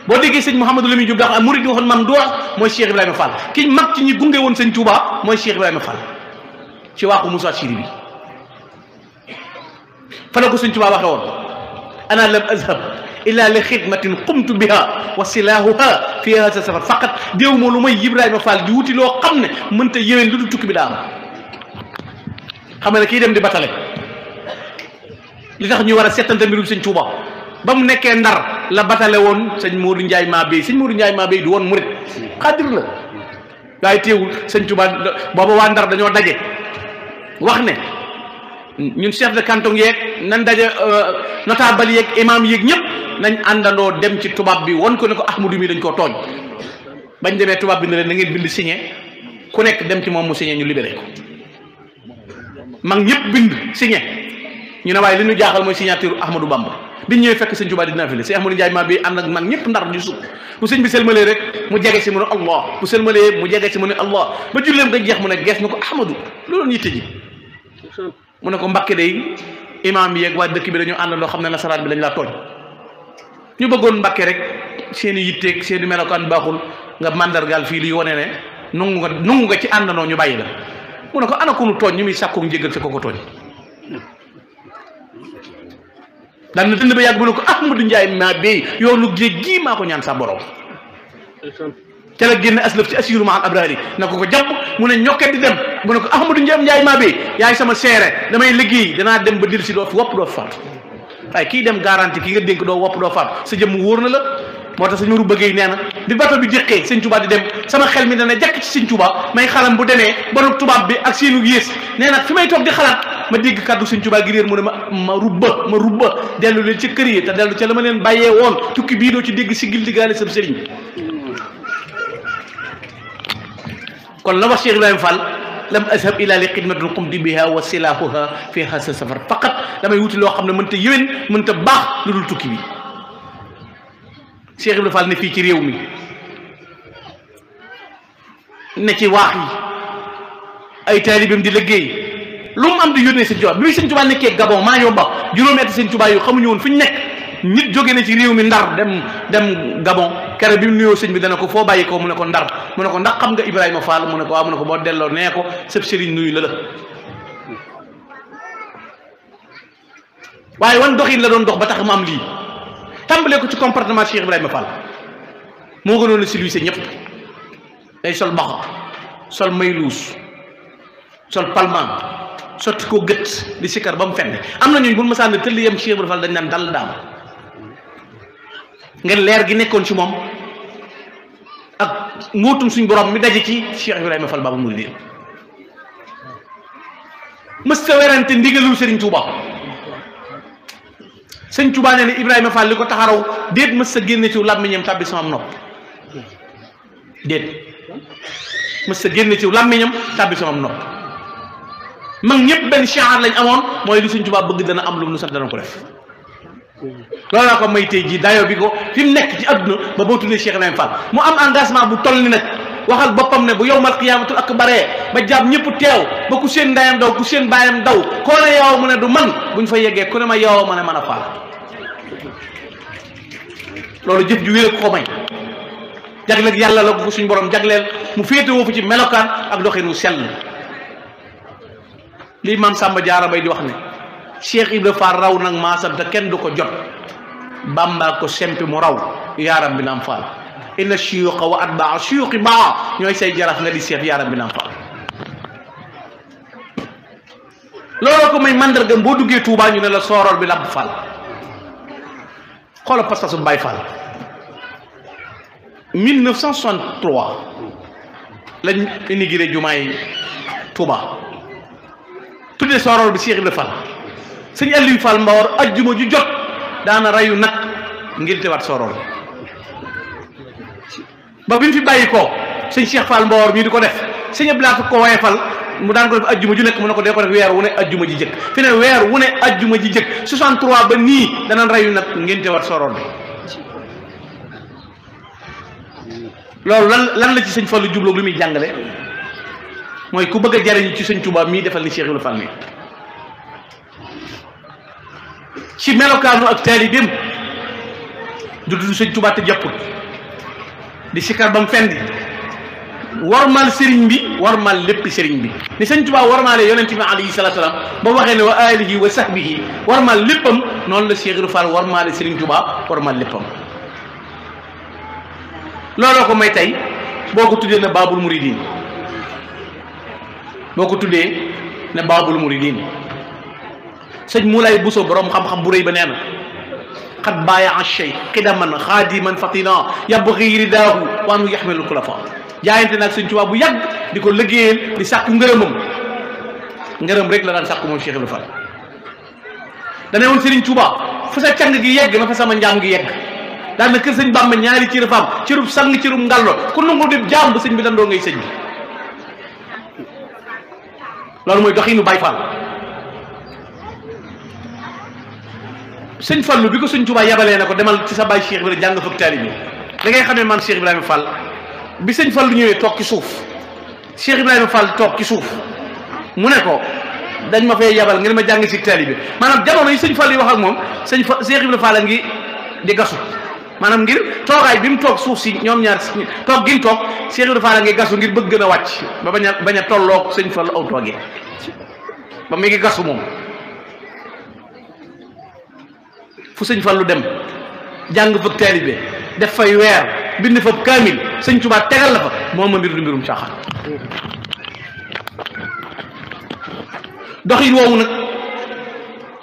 boo déggee sëñ Mouhamadou Lamine Diop dax murid yi waxoon mam doox mooy Cheikh Ibrahima Fall ki mag ci ñi gunge woon sëñ Touba mooy Cheikh Ibrahima Fall ci waaxu Moussa Chiri bi fa la ko sëñ Touba waxe woon ana lam azhab illa li xidmatin qumtu biha wa silahuha fi hasa safar faqat déew moo lu may Ibrahima Fall di wuti loo xam ne mënta yéwén lu du tukki bi daa am xam ne kii dem di batale li tax ñu war a settante mbirum sëñ Touba ba mu nekkee Ndar la batale woon sëñ Modou Ndiaye Mabéye sëñ Modou Ndiaye Mabéye du woon murit xaadir la waaye teewul sëñ Touba booba waa Ndar dañoo daje wax ne ñun chef de canton yeeg nañ daje notable yeeg imam yeeg ñëpp nañ àndandoo dem ci tubaab bi won ko ne ko Ahmadou mi dañ koo tooñ bañ demee tubaab bi ne leen na ngeen bind signé ku nekk dem ci moom mu signé ñu libéré ko mag ñëpp bind signé ñu ne waaye li ñu jaaxal mooy signature Ahmadou Bamba biñ ñëwee fekk sëñ Touba di naafile sëñ Ahmadou Ndiaye Mabéye ànd ak mag ñëpp Ndar ñu sukk bu sëñ bi sëlmalee rek mu jege si mu ne Allah bu sëlmalee mu jege si mu ne Allah ba julleem nga jeex mu ne gees na ko Ahmadou loolu yitte ji mu ne ko Mbàkke day imaam yeeg waa dëkk bi dañoo ànd loo xam ne nasaraan bi dañ laa tooñ ñu bëggoon Mbàkke rek seen i yitteeg seen i melokaan baaxul nga mandargaal fii liy wane ne nungu nga ci àndandoo ñu bàyyi la mu ne ko ana ko nu tooñ ñu muy sàkku njéggal te ko ko tooñ daan na dënd ba yàgg mu ne ko Ahmadou Ndiaye Mabéye yoonu géej gii maa ko ñaan sa borom ca la génne aslëf ci assiru ma al abrari na ko jàpp mu ne ñokket di dem mu ne ko Ahmadou Ndiaye Mabéye yaay sama seere damay liggéey danaa dem ba dir si doo fi wopp doo fi faatu waaye kii dem garanti ki nga dénk doo wopp doo faatu sa jëmm wóor na la moo tax sëñ Mourou bëggee nee na bi bato bi jéqee sëñ Touba di dem sama xel mi dana jàkk ci sëñ Touba may xalam bu demee banu tubaab bi ak seenu yées nee nag fi may toog di xalaat ma dégg kàddu sëñ Touba gi réer mu ne ma rubba dellu leen ci kër yi te dellu ca la ma leen bàyyee woon tukki bii doo ci dégg siggil diggaale sam sëriñ kon la wax Cheikh Ibrahima Fall lam azhab ila li xidmatin qumtu biha wa silahuha fi hasa safar faqat damay wuti loo xam ne mënta yéwén mënta baax lu dul tukki bi Cheikh Ibrahima Fall ne fii ci réew mi ne ci waax yi ay taalibeem di liggéey lu mu am di yónnee sëñ Tuubaa bi muy sëñ Tuubaa nekkee Gabon maa yomba juróomi at sëñ Tuubaa yu xamuñu woon fu ñu nekk nit jóge na ci réew mi Ndar dem Gabon kere bi mu nuyoo sëñ bi dana ko foo bàyyi ko mu ne ko Ndar mu ne ko ndax xam nga Ibrahima Fall mu ne ko waaw mu ne ko boo delloo nee ko sëb sëriñ nuyu la waaye wan doxin la doon dox ba tax mu am lii tàmbalee ko ci comportement Cheikh Ibrahima Fall moo gënoon a civilisé ñëpp day sol baxa sol mayluus sol palman sotti ko gët di sikkar ba mu fenn am na ñooñu bu ma sànni tëll yem Cheikh Ibrahima Fall dañ naan dal daam ngeen leer gi nekkoon ci moom ak ngóotum suñ borom mi daje ci Cheikh Ibrahima Fall Baabul Muridiin mës ta werante ndigalul Sëriñ Tuuba sëñ Tuuba nee na Ibrahima Fall li ko taxaraw déet mës sa génne ci làmmiñam tàbbi sama nopp déet mës sa génne ci làmmiñam tàbbi sama nopp mag ñëpp benn chaar lañ amoon mooy li sëñ Tuuba bëgg dana am lu mu sant dana ko def loolu laa ko may tey jii dayoo bi ko fi mu nekk ci àdduna ba boo tuddee Cheikh Ibrahima Fall mu am engagement bu toll ni nag waxal boppam ne bu yowmal qiyaamatul akbaree ba jàpp ñëpp teew ba ku seen ndayam daw ku seen baayam daw koo ne yow mu ne du man buñ fa yeggee ku ne ma yow ma ne mën a faal loolu jëf ju wér ko may jagleel yàlla la ko suñ borom jagleel mu féete woo fu ci melokaan ak doxin wu sell lii maam Samba Diarra Mbaye di wax ne Cheikh Ibrahima Fall raw nag maasam te kenn du ko jot Bamba ko sempi mu raw yaaram bi naam Fall inna shuyuqa wa atbaa shuyuqi baa ñooy say jaraaf nga di seet yaaram bi naam Fall looloo ko may mandarga boo duggee Touba ñu ne la soorool bi Lamp Fall xoolal pas-pasu Baye Fall 1963 lañ inauguré jumaay Touba tuddee soorool bi Cheikh Ibrahima Fall sëñ Aliou Fall Mbawar ajjuma ju jot daana rayu nag ngir teewaat soorool ba bi mu fi bàyyi ko sëñ Cheikh Fall Mbawar mii di ko def sëñ Abdoulaye ko waye Fall mu daan ko def ajjuma ju nekk mu ne ko dee ko def weer wu ne ajjuma ji jëkk fi ne weer wu ne ajjuma ji jëkk 63 ba nii danaan rayu nag ngir teewaat soorool bi loolu lan la ci sëñ Fallu jubloog lu muy jàngale mooy ku bëgg a jariñu ci sëñ Touba mii defal ni Cheikh Ibrahima Fall mii ci melokaanu ak taalibeem du tudd sëñ Tuubaa te jàpput di sikar bam fendi warmal sëriñ bi warmal lépp sëriñ bi ni sëñ Tuubaa warmaale yonent bi alayhi salaatu salaam ba waxee ne wa alihi wa sahbihi warmal léppam noonu la Cheikh Ibra Fall warmaale sëriñ Tuubaa warmal léppam looloo ko may tey boo ko tuddee ne baabul muridin boo ko tuddee ne baabul muridin sëñ Moulay Bousso borom xam-xam bu rëy ba nee na xat baaya achay xidaman xaadiman fatina yabxi ridaahu wa anu yaxmelul kulafa jaayante nag sëñ Tuubaa bu yàgg di ko liggéeyal di sàkku ngërëmam ngërëm rek la daan sàkku moom Cheikh Ibra Fall dane woon Sëriñ Tuubaa fu sa càng gi yegg na fa sama njaam gi yegg daan na kër sëñ Bàmba ñaari cër faam cërub sang cërub ngallo ku nangu di jaam ba sëñ bi dandoo ngay sëñ bi loolu mooy doxinu Baay Fall sëñ Fallu bi ko sëñ Tuubaa yabalee na ko demal ci sa baay Cheikh Ibrahima jàng fukk taalibe da ngay xamee man Cheikh Ibrahima Fall bi sëñ Fallu ñëwee toog ci suuf Cheikh Ibrahima Fall toog ci suuf mu ne ko dañ ma fay yabal ngeen ma jàng si taalibe maanaam jamono yi sëñ Fall yi wax ak moom Cheikh Ibrahima Fall a ngi di gasu maanaam ngir toogaay bi mu toog suuf si ñoom ñaar toog gi mu toog Cheikh Ibrahima Fall a ngi gasu ngir bëgg gën a wàcc ba bañ a tolloog sëñ Fallu aw toogee ba mu ngi gasu moom fu sëñ Fallu dem jàng fa taalibe def fay weer bind fa kaamil sëñ Tuubaa tegal la fa moom ma mbir du mbirum caaxaan doxin woowu nag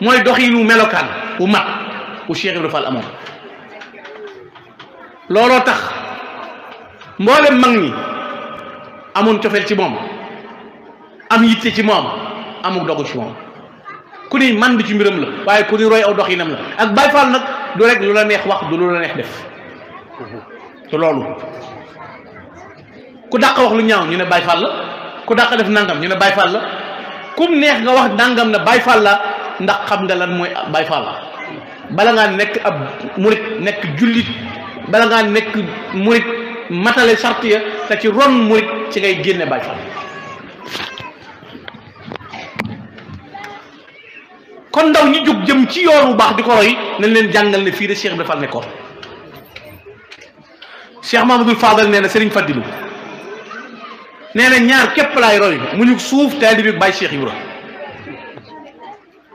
mooy doxinu melokaan wu mat wu Cheikh Ibrahima Fall amoon looloo tax mboolem mag ñi amoon cofeel ci moom am yitte ci moom amuk dogu ci moom ku ni man bi ci mbiram la waaye ku ni roy aw doxinam la ak Baay Fall nag du rek lu la neex wax du lu la neex def te loolu ku dàq wax lu ñaaw ñu ne Baay Fall la ku dàq def nangam ñu ne Baay Fall la kum neex nga wax nangam ne Baay Fall la ndax xam nga lan mooy Baay Fall la bala ngaa nekk ab murit nekk jullit bala ngaa nekk murit matale sart ya te ci ron murit ci ngay génne Baay Fall kon ndaw ñi jóg jëm ci yoon bu baax di ko roy nañ leen jàngal ne fii de Cheikh Ibrahima Fall nekkoon Cheikh Mamadou Fadal nee na Serigne Fadilou nee na ñaar képp laay roy mu ñu suuf taalibe bi Baay Cheikh Ibra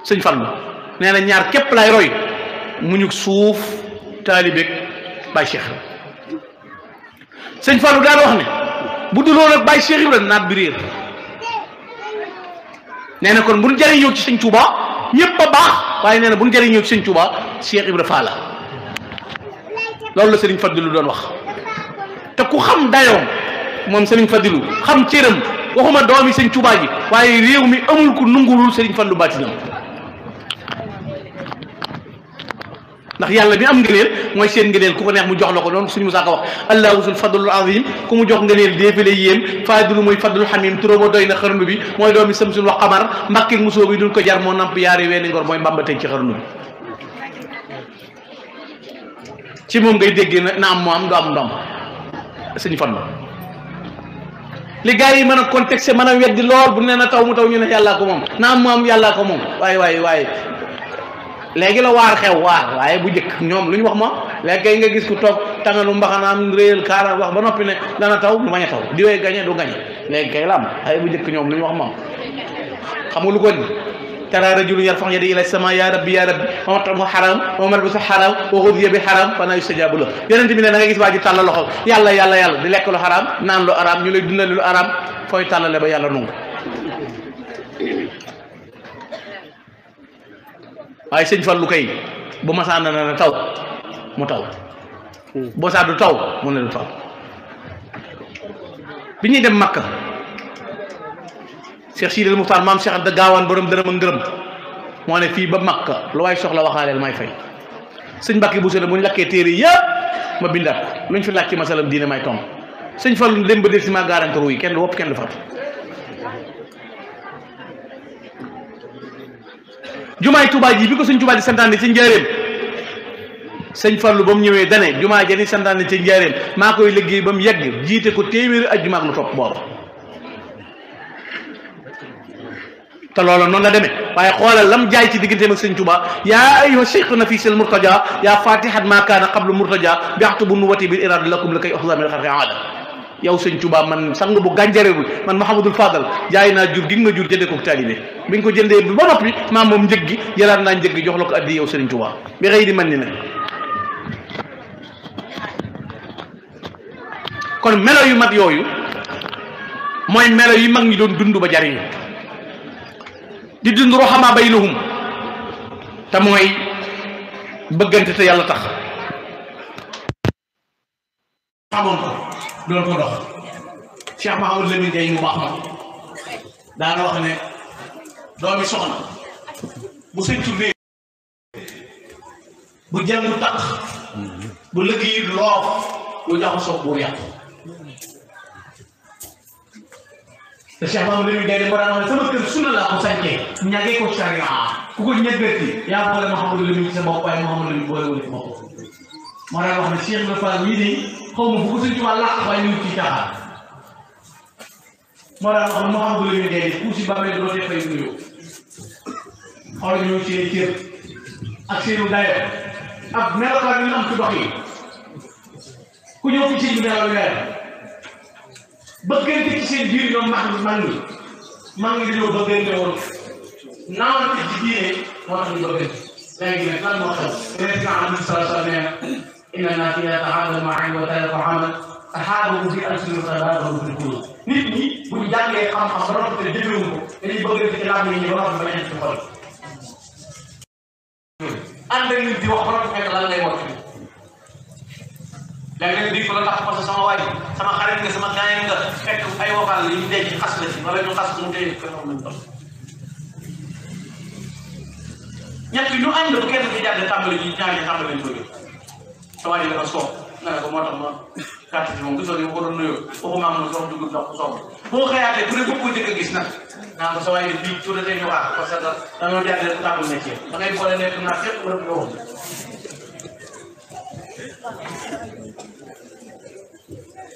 sëñ Fallu nee na ñaar képp laay roy mu ñu suuf taalibe bi Baay Cheikh Ibra sëñ Fallu daan wax ne bu duloon ak Baay Cheikh Ibra naat bi réer nee na kon bu ñu jëriñoo ci sëñ Tuubaa ñëpp a baax waaye nee na bu ñu jëriñoo ci sëñ Tuubaa Cheikh Ibra Fall loolu la Serigne Fadilou doon wax te ku xam dayoom moom Serigne Fadilou xam cëram waxuma doomi sëñ Tuubaa ji waaye réew mi amul ku nungulul Serigne Fallou baatinam ndax yàlla bi am ngëneel mooy seen ngëneel ku ko neex mu jox la ko noonu suñu musaa ko wax allahu sul fadlul azim ku mu jox ngëneel déefale yéem fadilu mooy fadlul xamim turóoma doy na xarnu bi mooy doomi samsun wax xamar mbàkkil musoo bi duñ ko jar moo namp yaari weeni ngor mooy mbamba tey ci xarnu bi ci moom ngay déggee na am moo am du am ndom sëñ Fallu li gars yi mën a contexte mën a weddi lool bu nee na taw mu taw ñu ne yàllaa ko moom na am moo am yàllaa ko moom waaye léegi la waar xew waar waaye bu njëkk ñoom lu ñu wax moom léegi kay nga gis ku toog tàngalu mbaxanaam réyal kaara wax ba noppi ne dana taw du bañ a taw di way gañe du gañe léegi kay la am waaye bu njëkk ñoom lu ñu wax moom xam nga lu ko ni tara rajulun yarfa'u yadayhi ila sama ya rabbi wa mat'amuhu haram wa malbasuhu haram wa ghudhiya bi haram fa anna yustajabu lahu yonent bi ne da nga gis waa ji tàllal loxo yàlla di lekk lu haram naan lu haram ñu lay dundal lu haram fooy tàllale ba yàlla nungu waaye sëñ Fallu kay bu masaana na taw mu taw boo saa du taw mu ne du taw bi ñuy dem Makka Cheikh Sidil Muxtaar maam Cheikh Anta Gaawaan borom dërëm ak ngërëm moo ne fii ba Makka lu waay soxla waxaaleel may fay sëñ Mbàkke bu sene bu ñu lakkee téere yëpp ma bindaat ko lu ñu fi laaj ci masalam diine may tomb sëñ Fallu dem ba del si ma garanti ruy kenn du wopp kenn du fatu jumaay Tuubaa ji bi ko sëñ Tuubaa di santaane ci njaareem sëñ Fallu ba mu ñëwee dane jumaa ja ni santaane ci njaareem maa koy liggéey ba mu yegg jiite ko téeméeri ajjuma ak lu topp booba te loola noonu la demee waaye xoolal lam jaay ci digganteem ak sëñ Tuubaa yaa ayyuha cheikh nafisil murtaja yaa fatihat ma kaana qablu murtaja biaxtu bu nuwati bil irada lakum la koy oxsa min xarqi aada yow sëñ Tuubaa man sang bu gànjare bi man Mouhamadul Fadal jaay naa jur gi nga ma jur jëndee ko taalibe bi nga ko jëndee bi ba noppi maa moom njëg gi jëlaat naa njëg gi jox la ko addi yow sëñ Tuubaa bi xëy di man ni nag kon melo yu mat yooyu mooy melo yi mag ñi doon dund ba jariñu di dund ruhamaa baynahum te mooy bëggante te yàlla tax xamoon ko doon ko dox Cheikh Mahamadou Lamine Gueye mu baax ma daana wax ne doomi soxna bu sëñ tuddee bu jàng tax bu liggéey loof lu jaxasoo buur yàq te Cheikh Mahamadou Lamine Gueye moo daan wax ne sama kër sunna laa ko sàncee ñagee ko charia ku ko ñeggati yaa boole Mahamadou Lamine sa bopp waaye Mahamadou Lamine boole wul ci bopp moo daan wax ne Cheikh na Fall ñii de xaw ma fu ko sëñ Tuubaa làq waaye ñu ci caaxaan moo daan wax ne Mahamadou Lamine Gueye ku si bàmmee doo def fay nuyoo xool ñëw ci cër ak seenu dayo ak melokaan yu am ci dox yi ku ñëw fi sëñ bi nelaw weer bëggante ci seen biir ñoom mag ñi dañoo bëggante woon naawante ci diine moo tax ñu bëggante léegi nag lan moo xew président Aliou Sall nee na inna naas idaa tahaadaw ma'an wa tafahamu tahaadaw fi alsinatihim wa tabaadaw fil quluub nit ñi bu ñu jàngee xam-xam ba noppi te jëfewuñ ko dañuy bëggante ci làmmiñ ñi ba noppi ba nekk ci xol ànd ak nit di wax ba noppi fekk lan lay wax léegi nag di ko la tax parce que sama waay sama xarit nga sama gaañ nga fekk ay waxal la ñu denc xas la ci wala ñu xas mu téye ko xam nañ ñett ñu ànd bu kenn ci jàdd tàmbali ji ñaari tàmbali lañ ko jóg sa waa ji dafa soob nga ne ko moo tax ma carte bi moom gisoo ni ko doon nuyoo waxu maam na soob dugg ndox soob boo xëyaatee ku ne bëgg ko jëkk a gis nag naa ko sa waay bi bii tuuti day ñëwaat parce que dañoo jàddee tàmbali métier da ngay boole nekk naa fépp wala nga wax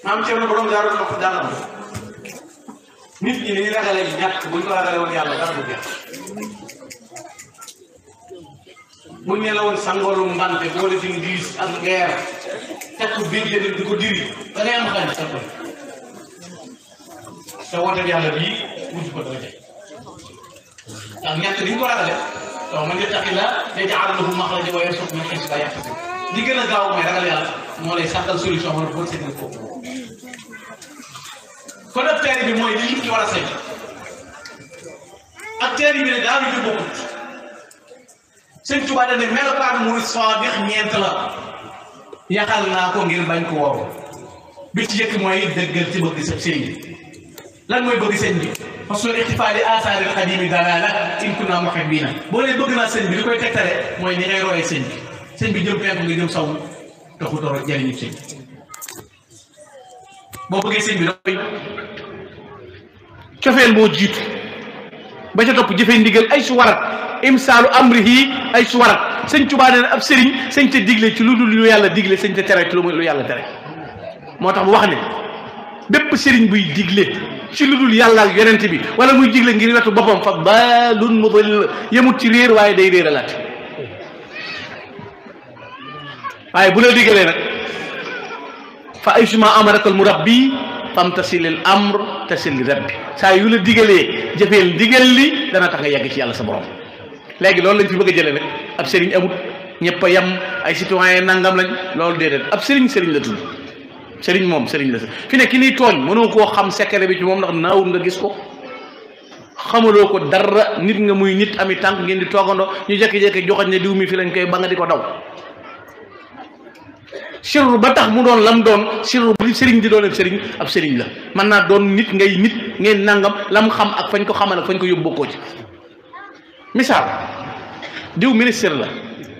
maam Thierno borom daa doon wax daanam nit ñi ni ñu ragalee ñàkk buñ ko ragalee woon yàlla dara du jeex buñ ne la woon sangoolu mbante boole ci ndiis ak ngeer teg ko biir yéen di ko diri da ngay am xañ sa koy te woote yàlla bii mujj ko dara jeex ndax ñàkk ni ñu ko ragalee donc man yattaqillaa yaj'al lahu makhrajan wa yarzuqhu min haythu laa yahtasib li gën a gaaw mooy ragal yàlla moo lay sàkkal solution wala boo seetlu ko kon ak teer bi mooy li nit ki war a sañ ak teer bi ne daal di bokkut sëñ Tuubaa dañ ne melokaan murid saadix ñeent la yaxal naa ko ngir bañ ko woo bi ci jëkk mooy dëggal ci bëgg sa sëñ bi lan mooy bëgg sëñ bi parce que ixtifaa li aasaari al-xadiimi dalaala in kunnaa muhibbiina boo nee bëgg naa sëñ bi li koy tegtale mooy ni ngay royee sëñ bi sëñ bi jëm penku nga jëm saw taxut a jëriñu sëñ boo bëggee sëñ bi doy cofeel moo jiitu ba ca topp jëfee ndigal ay su warat imsaalu amrihi ay su warat sëñ Tuubaa nee na ab sëriñ sëñ te digle ci lu dul lu yàlla digle sëñ te tere ci lu yàlla tere moo tax mu wax ne bépp sëriñ buy digle ci lu dul yàlla ak yonent bi wala muy digle ngir wetu boppam fa baalun mudil yemut ci réer waaye day réeralaat waaye bu la digalee nag fa ay suma amarakal murabbi famtasilil amr tasil li rabbi saa yu la digalee jëfeel ndigal li dana tax nga yegg ci yàlla sa borom léegi loolu lañ fi bëgg a jëlee nag ab sëriñ amut ñëpp a yem ay citoyen nangam lañ loolu déedéet ab sëriñ la tudd sëriñ moom sëriñ la fi ne ki niy tooñ mënoo koo xam secret bi ci moom ndax naawul nga gis ko xamaloo ko dara nit nga muy nit ami tànk ngeen di toogandoo ñu jékki-jékki joxoñ ne diw mi fi lañ koy ba nga di ko daw sirru ba tax mu doon lam doon sirru li sëriñ di doon ab sëriñ la mën naa doon nit ngay nit ngeen nangam lam xam ak fañ ko xamal ak fañ ko yóbbu bokkoo ci misaal diw ministre la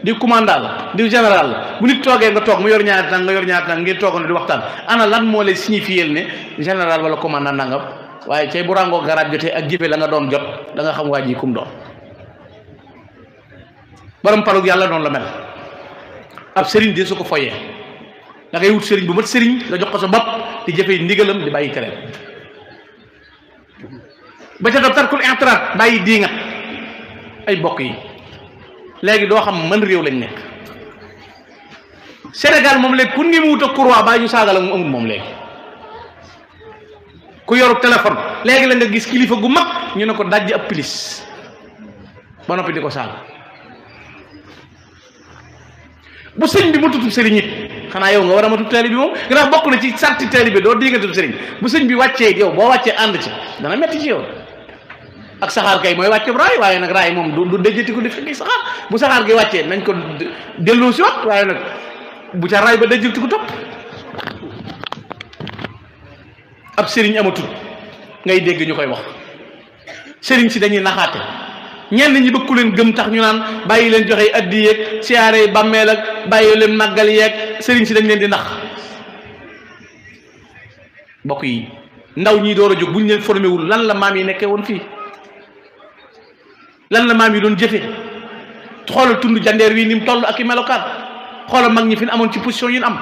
diw commandant la diw général la bu nit toogee nga toog mu yor ñaari tànk nga yor ñaari tànk ngeen toogandoo di waxtaan ana lan moo lay signifier ne général wala commandant nangam waaye cay bu ràngoo garaat jotee ak jëfe la nga doon jot da nga xam waa ji kum doon borom palug yàlla noonu la mel ab sëriñ di su ko foyee da ngay wut sëriñ bu mat sëriñ nga jox ko sa bopp di jëfee ndigalam di bàyyi tereem ba ca doo tarkul i'tiraad bàyyi diingat ay bokk yi léegi doo xam man réew lañ nekk. Sénégal moom léegi ku ngi mu wut a courroie bàyyi ñu saaga la mu amul moom léegi ku yoru téléphone léegi la nga gis kilifa gu mag ñu ne ko dajj ab pilis ba noppi di ko saaga. bu sëñ bi ma tutub sëriñ it xanaa yow nga war a ma tub taalibe bi moom gannaaw bokk na ci sarti taalibe bi doo diigatub sëriñ bu sëñ bi wàccee yow boo wàccee ànd ci dana metti ci yow. ak saxaar kay mooy wàcce raay waaye nag raay moom du déjati ko di fekki saxaar bu saxaar gi wàccee nañ ko delloo si wat waaye nag bu ca raay ba déjati ko topp. ab sëriñ amatul ngay dégg ñu koy wax sëriñ si dañuy naxaate ñenn ñi bëgg ku leen gëm tax ñu naan bàyyi leen joxe addi yeeg siyaare bàmmeel ak bàyyi leen màggal yeeg sëriñ si dañ leen di nax. mbokk yi ndaw ñi door a jóg buñ leen formé wul lan la maam yi nekkee woon fii lan la maam yi doon jëfe xoolal tund jandeer wi ni mu toll ak i melokaan xoolal mag ñi fi amoon ci position yi am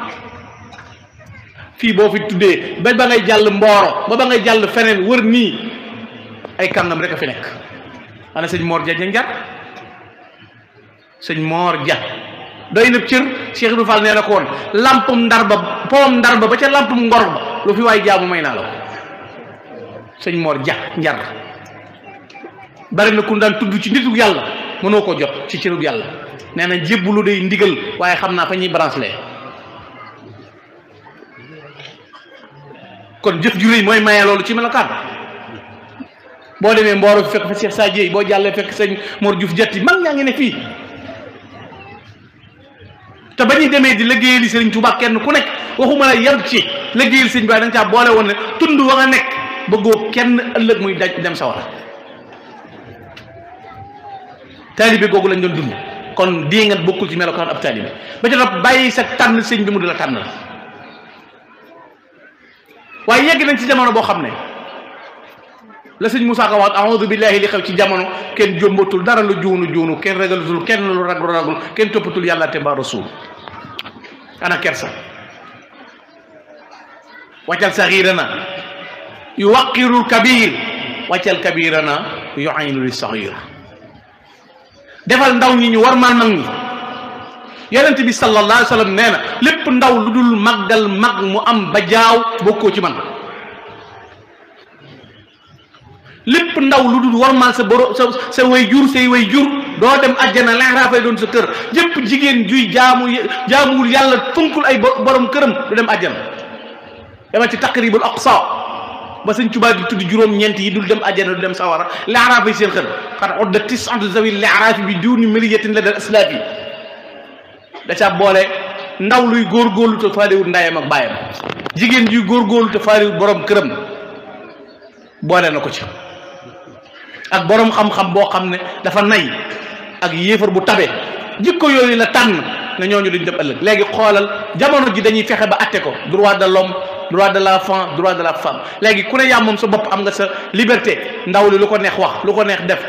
fii boo fi tuddee ba ngay jàll Mboro ba ngay jàll feneen wër nii ay kàngam rek a fi nekk. ana sëñ Mor Dia njar sëñ Mor Dia doy na cër Cheikh Ibou Fall nee na ko woon lampum ndar ba poom ndar ba ca lampum ngor ba lu fi waay jaamu may naa la ko sëñ Mor Dia njar bari na ku daan tudd ci nitu yàlla mënoo ko jot ci cërub yàlla nee na jébbalu day ndigal waaye xam naa fa ñuy branché kon jëf ju rëy mooy maye loolu ci melokaan. boo demee Mboro fekk fa Cheikh Sadie boo jàllee fekk sëñ Mor Diouf Jatti mag ñaa ngi ne fii te ba ñuy demee di liggéeyal Sëriñ Tuubaa kenn ku nekk waxuma la yar ci liggéeyal sëñ bi da nga caa boole woon ne tund wa nga nekk bëggoo kenn ëllëg muy daj dem sawara. taalibe googu lañ doon dund kon dii nga bokkul ci melokaan ab taalibe ba ca topp bàyyi sa tànn sëñ bi mu di la tànn la waaye yegg nañ ci jamono boo xam ne la sëñ Moussa Ka wax a'uudu billahi li xew ci jamono kenn jombatul dara lu juunu kenn ragalutul kenn lu ragul kenn toppatul yàlla te ba rasul ana kersa wàccal saxiirana yu waqirul kabir wàccal kabirana yu aynu li saxiir defal ndaw ñi ñu war maan mag ñi yonent bi sallallahu alayhi wa sallam nee na lépp ndaw lu dul màggal mag mu am ba jaaw bokkoo ci man lépp ndaw lu dul warmal sa borom sa way jur say way jur doo dem àjjana laaraafay doon sa kër jëpp jigéen juy jaamuwul yàlla funkul ay borom këram du dem àjjana dama ci taqribul aqsa ba sëñ Tuubaa di tudd juróom-ñeent yi dul dem àjjana du dem sawara laaraafay seen kër xat odda tis'atu zawil laaraafi bi duuni miliyatin la dal aslaafi da ca boole ndaw luy góorgóorlu te faaliwul ndayam ak baayam jigéen juy góorgóorlu te faaliwul borom këram boole na ko ci ak borom xam-xam boo xam ne dafa nay ak yéefar bu tabe jikko yooyu la tànn nga ñooñu duñ dem ëllëg léegi xoolal jamono ji dañuy fexe ba atte ko droit de l'homme droit de l'enfant droit de la femme léegi ku ne yaa moom sa bopp am nga sa liberté ndaw li lu ko neex wax lu ko neex def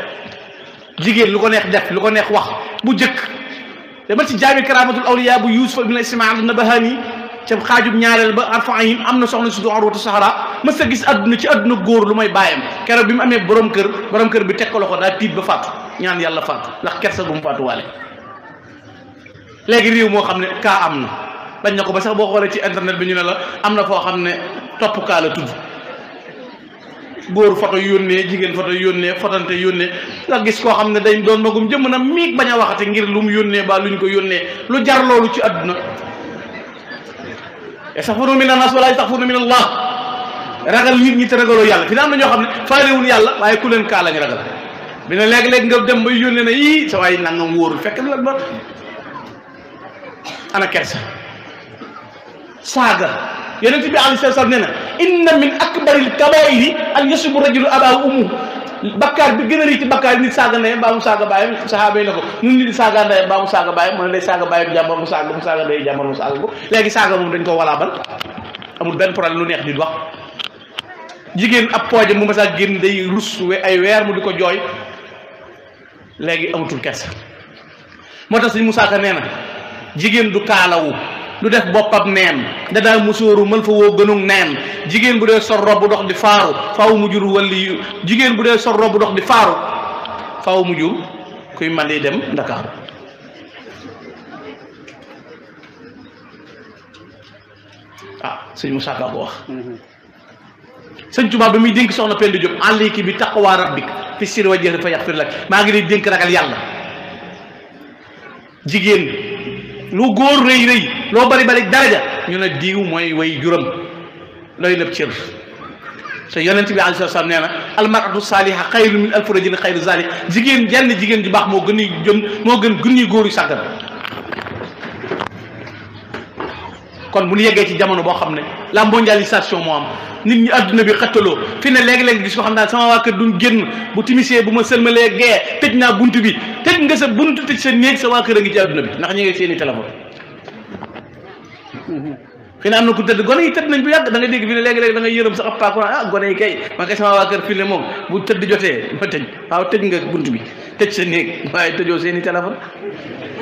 jigéen lu ko neex def lu ko neex wax bu jëkk dama ci jaami karamatul awliya bu Yuusuf ibn Ismaïl Nabahani ca xaajub ñaareel ba arfaim am na soxna su Urwatu Sahra mës a gis adduna ci adduna góor lu may bàyyam keroog bi mu amee borom kër bi teg ko loxo daa tiit ba faatu ñaan yàlla faatu ndax kersa gu mu faatu waale léegi réew moo xam ne kaa am na bañ na ko ba sax boo xoolee ci internet bi ñu ne la am na foo xam ne topp kaa la tudd góor photo yónnee jigéen photo yónnee fotante yónnee nga gis koo xam ne day doon magum jëmm na miig bañ a waxate ngir lu mu yónnee ba luñ ko yónnee lu jar loolu ci adduna yastaxfiruuna mina naas wala yastaxfiruuna min Allah ragal nit ñi te ragaloo yàlla fi na am na ñoo xam ne faalewul yàlla waaye ku leen kaa lañ ragal bi ne léeg-léeg nga dem ba yónnee na yii sa waay nangam wóorul fekk na la ba ana kersa saaga yonent bi alayhi salaam nee na inna min akbaril kabaa'iri an yasubbu rajulu abaahu ummuhu bakkaar bi gën a rëy ci bakkaar nit saaga ndeyam mbaa mu saaga baayam saxaaba yi ne ko nun nit di saaga ndeyam mbaa mu saaga baayam mu ne day saaga baayam jàmbur mu saaga ndey jàmbur mu saaga ko léegi saaga moom dañ ko walaabal amul benn problème lu neex nit wax jigéen ab pooje mu masaa génn day rus ay weer mu di ko jooy léegi amatul kersa moo tax Sëñ Musaa Ka nee na jigéen du kaalawu du def boppam neen da daa musóoru mën fa woo gënug neen jigéen bu dee sol robb dox di faaru faaw mu jur wali jigéen bu dee sol robb dox di faaru faaw mu jur kuy mandi dem Ndakaaru sëñ Moussa Ka ko wax sëñ Tuubaa ba muy dénk soxna Penda Diop alayki bi taqwa rabbik fi sirri wa jahri fa yaxfir lak maa ngi lay dénk ragal yàlla jigéen lu góor rëy rëy loo bari bari daraja ñu ne diw mooy way juram looy lépp cër te yonent bi alayhi salaam nee na almaratu saaliha xayru min alfi rajulin xayru zalik jigéen jenn jigéen ju baax moo gën a jëm moo gën gunni góor yu sàggan kon bu ñu yeggee ci jamono boo xam ne la mondialisation moo am nit ñi adduna bi xëttaloo fi ne léegi-léegi gis ko xam naa sama waa kër duñ génn bu timisee bu ma sëlmalee gee tëj naa bunt bi tëj nga sa bunt tëj sa néeg sa waa kër a ngi ci adduna bi ndax ñu ngi seeni téléphone fi ne am na ku tëdd gone yi tëdd nañ bu yàgg da nga dégg fi ne léegi-léegi da nga yërëm sax ab paaku gone yi kay man kay sama waa kër fi ne moom bu tëdd jotee ma tëj waaw tëj nga bunt bi tëj sa néeg waaye tëjoo seeni téléphone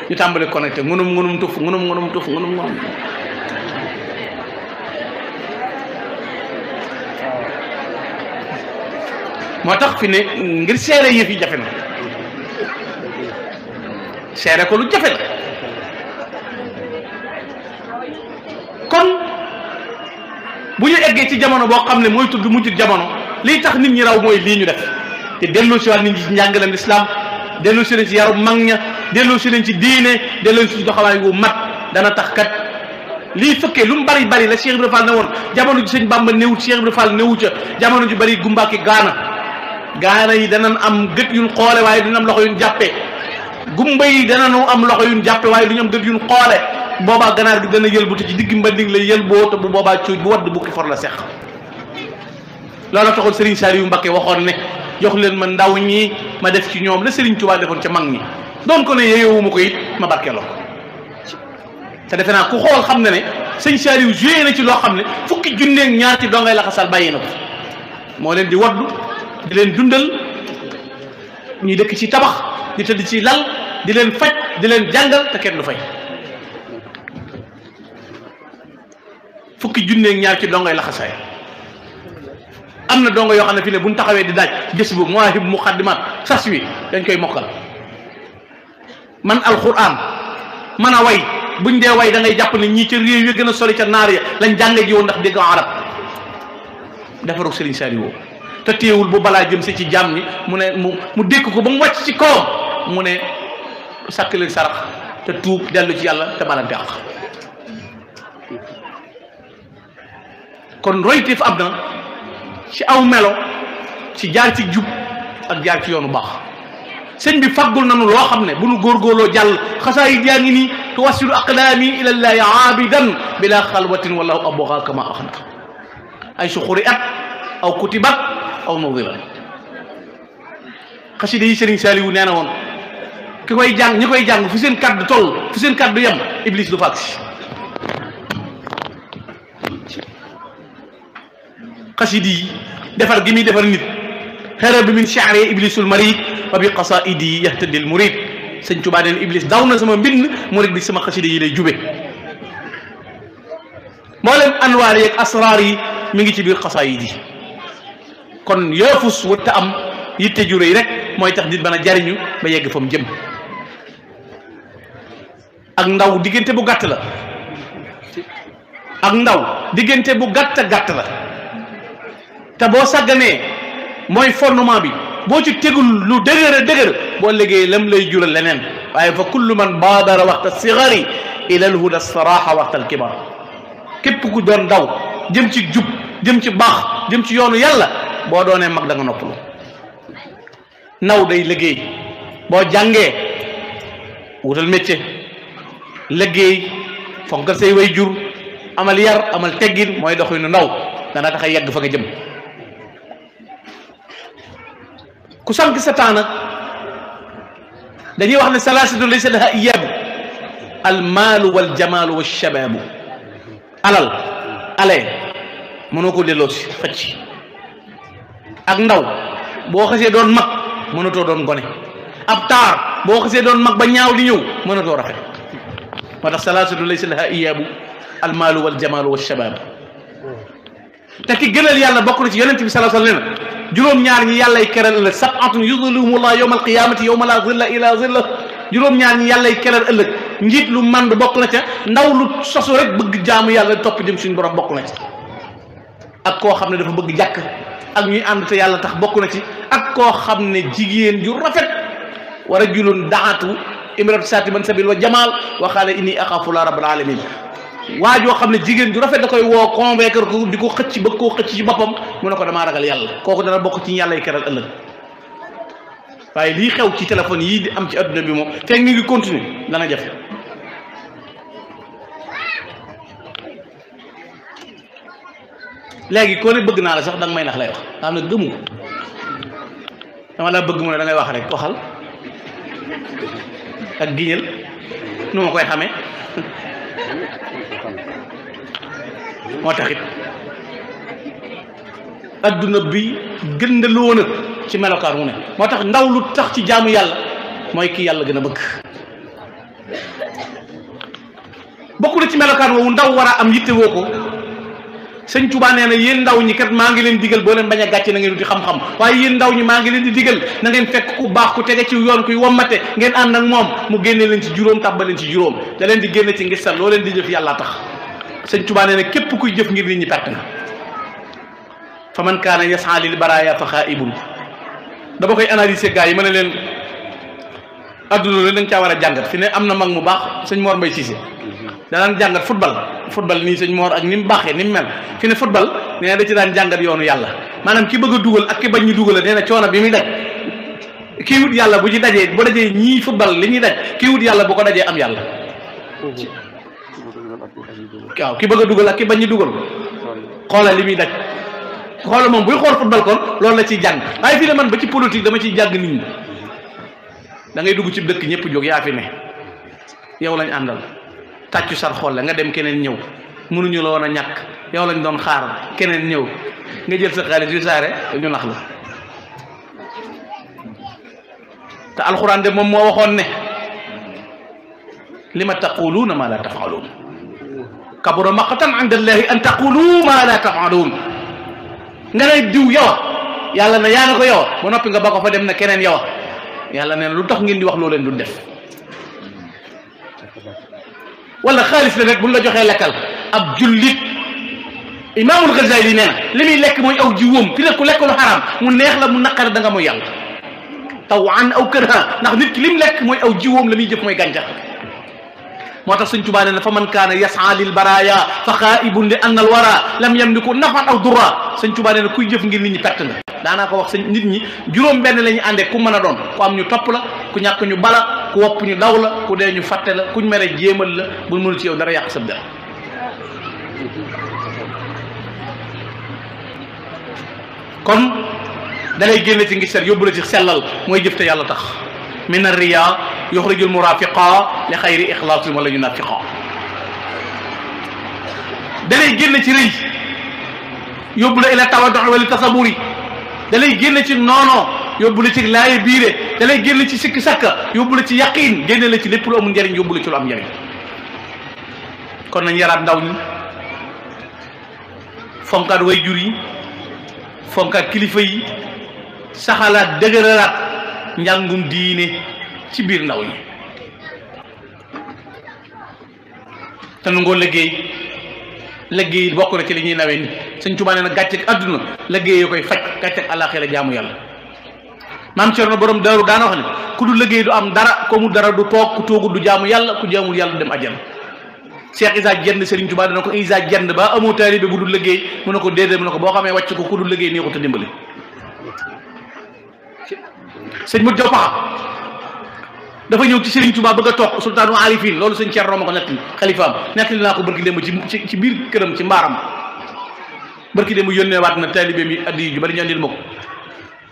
ñu tàmbale connecté ngunum tuf ngunum tuf moo tax fi ne ngir seere yëf yi jafe na seere ko lu jafe la kon bu ñu eggee ci jamono boo xam ne mooy tudd mujj jamono lii tax nit ñi raw mooy lii ñu def te delloo si waat nit ñi ci njàngaleem lislaam delloo si leen ci yaru mag ña delloo si leen ci diine delloo si doxalaay wu mat dana tax kat lii fëkkee lu mu bari bari la Cheikh Ibrahima Fall ne woon jamono ji sëñ Bamba néew Cheikh Ibrahima Fall néewu ca jamono ji bari gumbaaki gaana yi danañ am gët yuñ xoole waaye duñ am loxo yuñ jàppee gumba yi danañu am loxo yuñ jàppe waaye duñu am gët yuñ xoole boobaa ganaar gi dana yëlbutu ci digg mbanding la yëlboo te bu boobaa cuuj bu wadd bukki for la sex loolu taxoon Serigne Saliou Mbacké waxoon ne jox leen ma ndaw ñi ma def ci ñoom la Serigne Touba defoon ca mag ñi doon ko ne yeewuma ko it ma barkeeloo ko te defe naa ku xool xam ne ne sëñ Saliou joué na ci loo xam ne fukki junneeg ñaar ci dongay laxasal bàyyi na ko moo leen di waddu di leen dundal ñuy dëkk ci tabax di tëdd ci lal di leen faj di leen jàngal te kenn du fay fukki junneeg ñaar ci dongay laxasaay am na dongo yoo xam ne fii ne bu ñu taxawee di daaj gës bu Mawahib Muqaddimat sas wi dañ koy mokkal man alquran man a way buñ dee way da ngay jàpp ne ñii ca réew yi gën a sori ca naar ya lañ jànge ji woon ndax dégg arab defaru Serigne Saliou te téewul bu balaa jëm si ci jàmm ñi mu ne mu dékk ko ba mu wàcc ci kawam mu ne sàkk leen sarax te tuub dellu ci yàlla te balante ak kon royteef am na ci aw melo ci jaar ci jub ak jaar ci yoonu baax sëñ bi faggul nanu loo xam ne bu nu góorgóorloo jàll xasaayid yaa ngi nii tuwassilu aqdaami ila llahi aabidan bila xalwatin wallahu abwaxa kama axna ay suxuri at aw kutibat aw nudirat xasida yi Serigne Saliou nee na woon ki koy jàng ñi koy jàng fu seen kàddu toll fu seen kàddu yem iblis du fa agsi xasida yi defar gi muy defar nit xara bi min sha'ri iblisul marid wa bi qasaidi yahtadil murid sëñ Tuubaa neen iblis daw na sama mbind murid bi sama xasida yi lay jube mboolem anwaar yi ak asraar yi mi ngi ci biir xasaayid yi kon yaafus wërta am yitte ju rëy rek mooy tax nit mën a jariñu ba yegg fa mu jëm ak ndaw diggante bu gàtt la ak ndaw diggante bu gàtt gàtt la te boo sàgganee mooy fondement bi boo ci tegul lu dëgër dëgër boo liggéey lam lay jural leneen waaye fa kullu man baadara waxta sigari ila alhuda saraha waxta alkibar képp ku doon daw jëm ci jub jëm ci baax jëm ci yoonu yàlla boo doonee mag da nga noppalu naw day liggéey boo jàngee wutal métier liggéey fonkal say way jur amal yar amal teggin mooy doxinu ndaw dana tax a yegg fa nga jëm ku sànq sa temps nag dañuy wax ne salaasatu laysa laha iyaabu almaalu waljamaalu walshabaabu alal ale mënoo ko delloo si xëcc ak ndaw boo xasee doon mag mënatoo doon gone ab taar boo xasee doon mag ba ñaaw di ñëw mënatoo rafet moo tax salaasatu laysa laha iyaabu almaalu wal jamaalu wal shabaab te ki gënal yàlla bokk na ci yonent bi sallallahu alayhi wa sallam juróom-ñaar ñi yàllay keral ëllëg sab'atun yuzilluhumullah yawma alqiyamati yawma la zilla illa zillah juróom-ñaar ñi yàllay keral ëllëg njiit lu mand bokk na ca ndaw lu sosu rek bëgg jaamu yàlla topp jëm suñu borom bokk na ci ak koo xam ne dafa bëgg jàkk ak ñuy ànd te yàlla tax bokk na ci ak koo xam ne jigéen ju rafet wa rajulun daatu imratu saati man sabil wa jamaal wa qaala inni axaafu la rabbal alamin waa joo xam ne jigéen ju rafet da koy woo convaincre ko di ko xëcc bëgg koo xëcc ci boppam mu ne ko damaa ragal yàlla kooku dana bokk ci yàlla yi keral ëllëg waaye lii xew ci téléphone yii di am ci adduna bi moom fekk mi ngi continuer dana jafe léegi koo ne bëgg naa la sax danga may nax lay wax nga xam ne gëmu dama la bëgg mu ne da ngay wax rek waxal ak giñal nu ma koy xamee moo taxit adduna bi gën a loona ci melokaan mu ne moo tax ndaw lu tax ci jaamu yàlla mooy kii yàlla gën a bëgg bokk na ci melokaan woowu ndaw war a am yitte woo ko sëñ Tuubaa nee na yéen ndaw ñi kat maa ngi leen digal boo leen bañ a gàcce na ngeen di xam-xam waaye yéen ndaw ñi maa ngi leen di digal na ngeen fekk ku baax ku tege ci yoon kuy wommate ngeen ànd ak moom mu génne leen ci juróom tàbba leen ci juróom da leen di génne ci ngistal loo leen di jëf yàlla tax sëñ Tuubaa nee na képp kuy jëf ngir nit ñi perte nga fa man kaana yas'a lil baraaya fa xaaibun dama koy analyser gars yi ma ne leen adduna la da nga caa war a jàngat fi ne am na mag mu baax sëñ Mor Mbaye Cissé danaan jàngat football nii sëñ Mor ak ni mu baaxee ni mu mel fi ne football nee na da ci daan jàngat yoonu yàlla maanaam ki bëgg a dugal ak ki bañ ñu dugal nee na coono bi muy daj kii wut yàlla bu ci dajee bu dajee ñii football li ñuy daj kii wut yàlla bu ko dajee am yàlla waaw ki bëgg a dugal ak ki bañ ñu dugal xoola li muy daj xoola moom buy xool football kon loolu la ciy jàng waaye fii ne man ba ci politique dama ciy jàng nit ñi da ngay dugg ci dëkk ñëpp jóg yaa fi ne yow lañ àndal tàccu sar xool la nga dem keneen ñëw mënuñu la woon a ñàkk yow lañ doon xaar keneen ñëw nga jël sa xaalis yu saare ñu nax la te alxuraan de moom moo waxoon ne lima taquluuna ma la tafaluun kabura maqtan inda allahi an taqulu ma la tafaluun nga ne diw yow yàlla na yaa na ko yow ba noppi nga ba ko fa dem na keneen yow yàlla nee na lu tax ngeen di wax loo leen du def wala xaalis la rek buñ la joxee lekkal ab jullit imaamul Ghazali nee na li muy lekk mooy aw jiwóom fi ne ku lekk lu xaraam mu neex la mu naqare da nga mooy yàlla tawan aw kërha ndax nit ki li mu lekk mooy aw jiwóom la muy jëf mooy gàncax moo tax Sëñ Tuubaa nee na fa man kaana yas'a lil baraaya fa xaaibun li anna al wara lam yamliku nafan aw durra Sëñ Tuubaa nee na kuy jëf ngir nit ñi perte nga daanaa ko wax nit ñi juróom benn la ñu àndee ku mën a doon ku am ñu topp la ku ñàkk ñu bala ku wopp ñu daw la ku dee ñu fàtte la kuñ mere jéemal la bul mënul ci yow dara yàq sab dara kon dalay génne ci ngistal yóbbu la ci sellal mooy jëf te yàlla tax min ar-riyaa yuxrijul muraafiqa li xayri ixlaasin wala yunafiqa dalay génne ci rëy yóbbu la ila tawaddu wala tasaburi dalay génne ci noono yóbbu la ci laaye biire dalay génne ci sikki sakka yóbbu la ci yaqiin génne la ci lépp lu amul njariñ yóbbu la ci lu am njariñ kon nañ yaraat ndaw ñi fonkaat way jur yi fonkaat kilifa yi saxalaat dëgëralaat njàngum diine ci biir ndaw ñi te nu ngoo liggéey bokk na ci li ñuy nawee nit Sëñ Tuubaa nee na gàcceeg adduna liggéey yoo koy faj gàcceeg àllaaxira jaamu yàlla maam Cerno borom daaru daana wax ne ku du liggéey du am dara ko mu dara du toog ku toogul du jaamu yàlla ku jaamul yàlla du dem àjjana Cheikh Isa Jend Sëriñ Tuubaa dana ko Isa Jend ba amoo taalibe bu dul liggéey mu ne ko déedéet mu ne ko boo xamee wàcc ko ku dul liggéey nii ko te dimbali sëñ Mut Jaw Paxa dafa ñëw ci Sëriñ Tuubaa bëgg a toog sultaanu arifin loolu sëñ Cerno ma ko nettali xalifaam nettali naa ko barki démb ci biir këram ci mbaaram barki démb yónnee waat na taalibeem yi addi ju bari ñu andil ma ko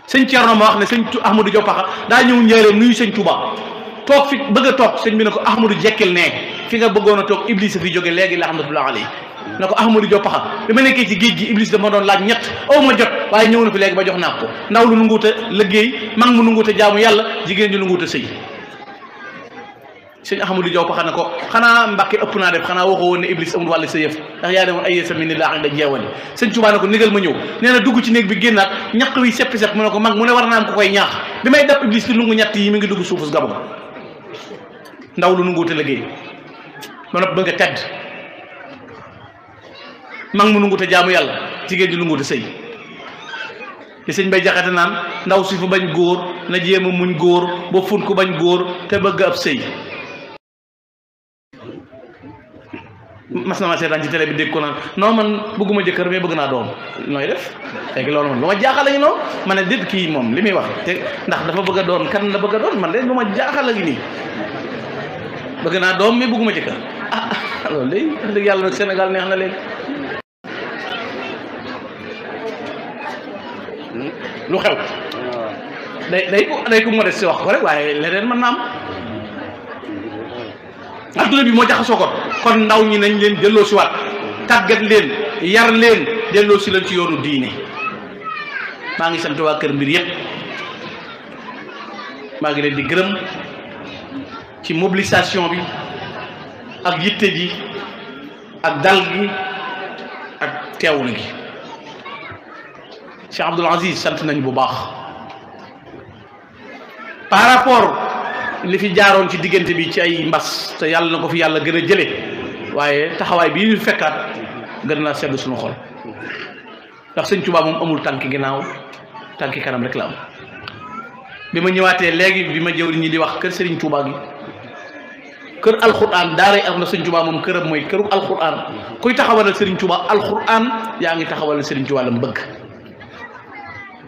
sëñ Cerno ma wax ne sëñ Ahmadou Jaw Paxa daa ñëw njaareem nuyu sëñ Tuubaa toog fi bëgg a toog sëñ bi ne ko Ahmadou jekkil nee fi nga bëggoon a toog Iblis a fi jóge léegi la rahmatullah alayhi ne ko Ahmadou Jaw Paxa bi ma nekkee ci géej gi Iblis dama doon laaj ñett aw ma jot waaye ñëw na fi léegi ba jox naa ko ndaw lu nunguuta liggéey mag mu nunguuta jaamu yàlla jigéen ñu nunguuta sëy sëñ Ahmadou Diaw paxa ne ko xanaa Mbàkke ëpp naa def xanaa waxoo woon ne Iblis amul wàll sa yëf ndax yaa demoon ay yësa mi ni laa da jeewali sëñ Tuubaa ne ko nigal ma ñëw nee na dugg ci néeg bi génnaat ñaq wi sepp mu ne ko mag mu ne war naa am ko koy ñaax bi may dab Iblis di lungu ñett yi mi ngi dugg suufus gabam ndaw lu nunguute liggéey ma nopp ba nga tedd mag mu nunguute jaamu yàlla jigéen ji nunguute sëy li sëñ Bay Jaxate naan ndaw si fu bañ góor na jéem a muñ góor ba fun ku bañ góor te bëgg ab sëy mas na ma seetaan ci télé bi dégg ko naan non man bëgguma jëkkër mais bëgg naa doom nooy def léegi loolu man lu ma jaaxal la ñu noonu ma ne déet kii moom li muy wax te ndax dafa bëgg a doon kan la bëgg a doon man de lu ma jaaxal la gi nii bëgg naa doom mais bëgguma jëkkër ah loolu day wax dëgg yàlla nag Sénégal neex na léegi lu xew day ko modeste wax ko rek waaye leneen mën na am adduna bi moo jaxasoo kon ndaw ñi nañ leen delloo si waat tàggat leen yar leen delloo si leen ci yoonu diine maa ngi sant waa Kër Mbir yëpp maa ngi leen di gërëm ci mobilisation bi ak yitte ji ak dal gi ak teewlu gi Cheikh Abdoul Aziz sant nañu bu baax par rapport li fi jaaroon ci diggante bi ci ay mbas te yàlla na ko fi yàlla gën a jële waaye taxawaay bii ñu fekkaat gën naa sedd suñu xol ndax sëñ Tuubaa moom amul tànki ginnaaw tànki kanam rek la am bi ma ñëwaatee léegi bi ma jëwriñ ñi di wax kër Serigne Touba gi kër alxuraan daaray am na sëñ Touba moom këram mooy këru alxuraan kuy taxawalal Serigne Touba alxuraan yaa ngi taxawalal Serigne Touba la mu bëgg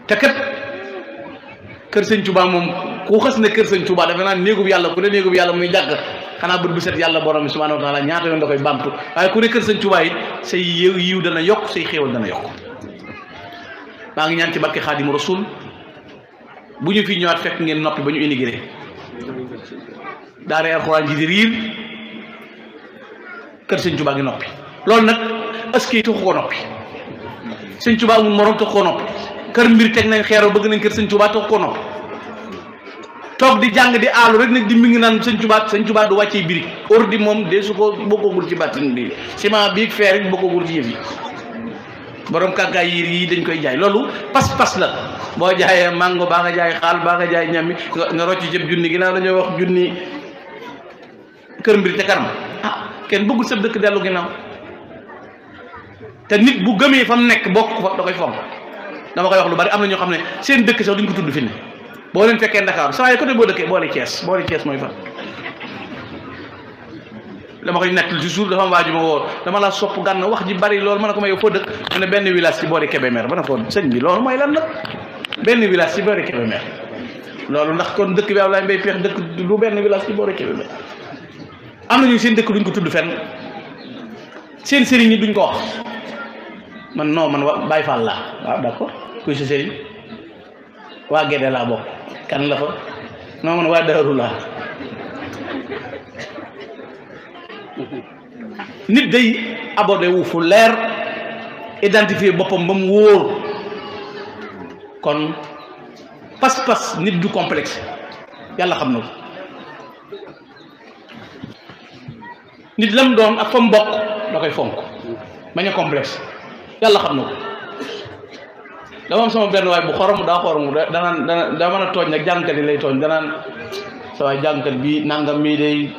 te kat kër sëñ Touba moom ku xas ne kër sëñ Touba dafa naan néegub yàlla ku ne néegub yàlla muy jàgg xanaa bët bu set yàlla borom bi subhanahu wa taala ñaata yoon da koy bamtu waaye ku ne kër sëñ Touba it say yiw dana yokk say xéewal dana yokk maa ngi ñaan ci barke Xaadimu Rasuul bu ñu fi ñëwaat fekk ngeen noppi ba ñu immigré daara alxuraan ji di riir kër sëñ Touba gi noppi loolu nag aski taxu ko noppi sëñ Touba amul morom taxu ko noppi kër mbir teg nañ xeero bëgg nañ kër sëñ Touba taxu ko noppi toog di jàng di aalu rek nag di mi ngi naan sëñ Touba du wàccee birig ordi moom de su ko bokkagul ci bàttin bi ciment bi fer rek bokkagul ci yëf yi borom kàggaay yi dañ koy jaay loolu pas-pas la boo jaayee mango baa nga jaay xaal baa nga jaay ñami nga rocc jëb junni ginnaaw dañoo wax junni kër mbir te kanam kenn bëggul sa dëkk dellu ginnaaw te nit bu gëmee fa mu nekk bokk fa da koy fonk dama koy wax lu bari am na ñoo xam ne seen dëkk sax duñ ko tudd fi ne boo leen fekkee Ndakaaru saa yi côté boo dëkkee boole Thiès mooy fa dama koy nekk ci jour dafa am waaju ma woo dama la sopp gànn wax ji bari loolu ma ne ko may yow foo dëkk mu ne benn village ci boori Kébémer ba ne ko sëñ bi loolu mooy lan nag benn village ci boori Kébémer loolu ndax kon dëkk bi Ablaye Mbaye Peex dëkk du benn village ci boori Kébémer am nañu seen dëkk duñ ko tudd fenn seen sëriñ yi duñ ko wax man non man Baye Fall laa waaw d'accord kuy sa sëriñ waa Gédé laa bokk kan la fa non man waa Daaru laa nit day abordé wu fu leer identifier boppam ba mu wóor kon pas-pas nit du complexe yàlla xam na ko nit lam doon ak fa mu bokk da koy fonk bañ a complexe yàlla xam na ko dama am sama benn waay bu xoromu danaan daa mën a tooñ nag jàngkat yi lay tooñ danaan sa waay jàngkat bi nangam mii day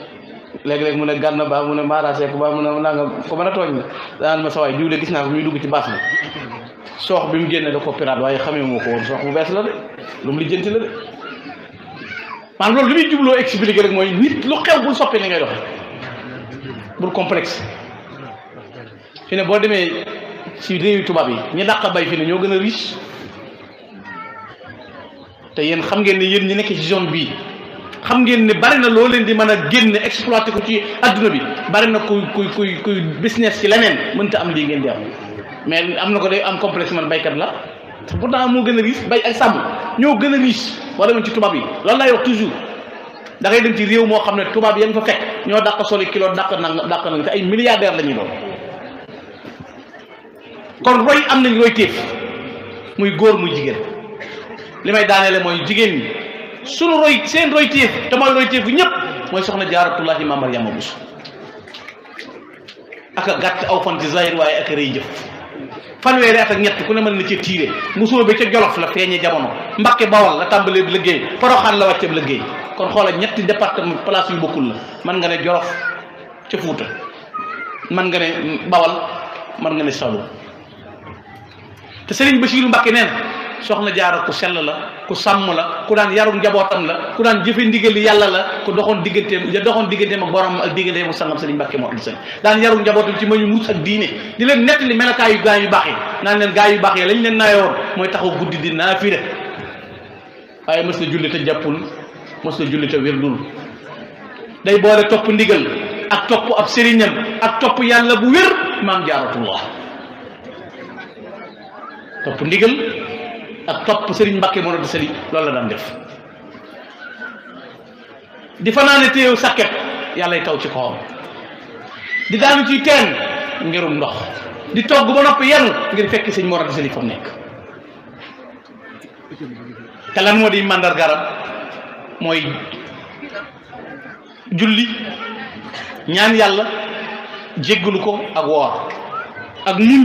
léeg-léeg mu ne gànn ba mu ne maaraseek ba mu ne nangam ko mën a tooñ la danaan ma sa waay diwle gis naa ko muy dugg ci baas bi soox bi mu génne da ko pirate waaye xamee moo ko woon soox bu bees la de lu mu lijjanti la de maanaam loolu li muy jubloo expliqué rek mooy nit lu xew bul soppee ni ngay doxe bul complexe fi ne boo demee ci réewi tubaab yi ñi dàq bay fi ne ñoo gën a riche te yéen xam ngeen ne yéen ñi nekk ci zone bii xam ngeen ne bari na loo leen di mën a génne exploité ko ci adduna bi bari na kuy business ci leneen mënta am lii ngeen di am mais am na ko day am complexe man baykat la te pourtant moo gën a riche bay ak sàmm ñoo gën a riche boo demoon ci tubaab yi loolu lay wax toujours da ngay dem ci réew moo xam ne tubaab yi nga fa fekk ñoo dàq soli kilo dàq nang te ay milliardaires la ñuy doon kon roy am nañ roy téef muy góor muy jigéen li may daaneele mooy jigéen ñi sunu roy seen roy téef te mooy roy téef bu ñëpp mooy soxna jaaratullahi ma Mariama Bousso aka gàtt aw fan ci zahir waaye aka rëy jëf fanweeri at ak ñett ku ne mën na ci tiire musoo bi ca Jolof la feeñee jamono Mbàkke Bawal la tàmbalee liggéey Poroxaan la wàcceeb liggéey kon xoolal ñetti département place yu bokkul la mën nga ne Jolof ca Fuuta mën nga ne Bawal mën nga ne Saloum te Sëriñ Basiiru Mbàkke nee na soxna Jaara ku sell la ku sàmm la ku daan yarum njabootam la ku daan jëfe ndigali yàlla la ku doxoon digganteem ak borom ak digganteem mu sangam Sëriñ Mbàkke moo am sëñ daan yarum njabootam ci mañu mus ak diine di leen nettali melakaay yu gaa yu baax yi naan leen gaa yu baax yi lañ leen naayoon mooy taxaw guddi di naafila waaye mës na julli te jàppul mës na julli te wérdul day boole topp ndigal ak topp ab sëriñam ak topp yàlla bu wér maam Jaaratullah topp ndigal ak topp Serigne Mbacke moo doon sëriñ loolu la daan def di fanaane téyew sakket yàllay taw ci kawam di daanu ci teen ngirum ndox di togg ba noppi yenn ngir fekk sëñ moo doon sëriñ fa mu nekk te lan moo di màndargaram mooy julli ñaan yàlla jéggalu ko ak woor ak muñ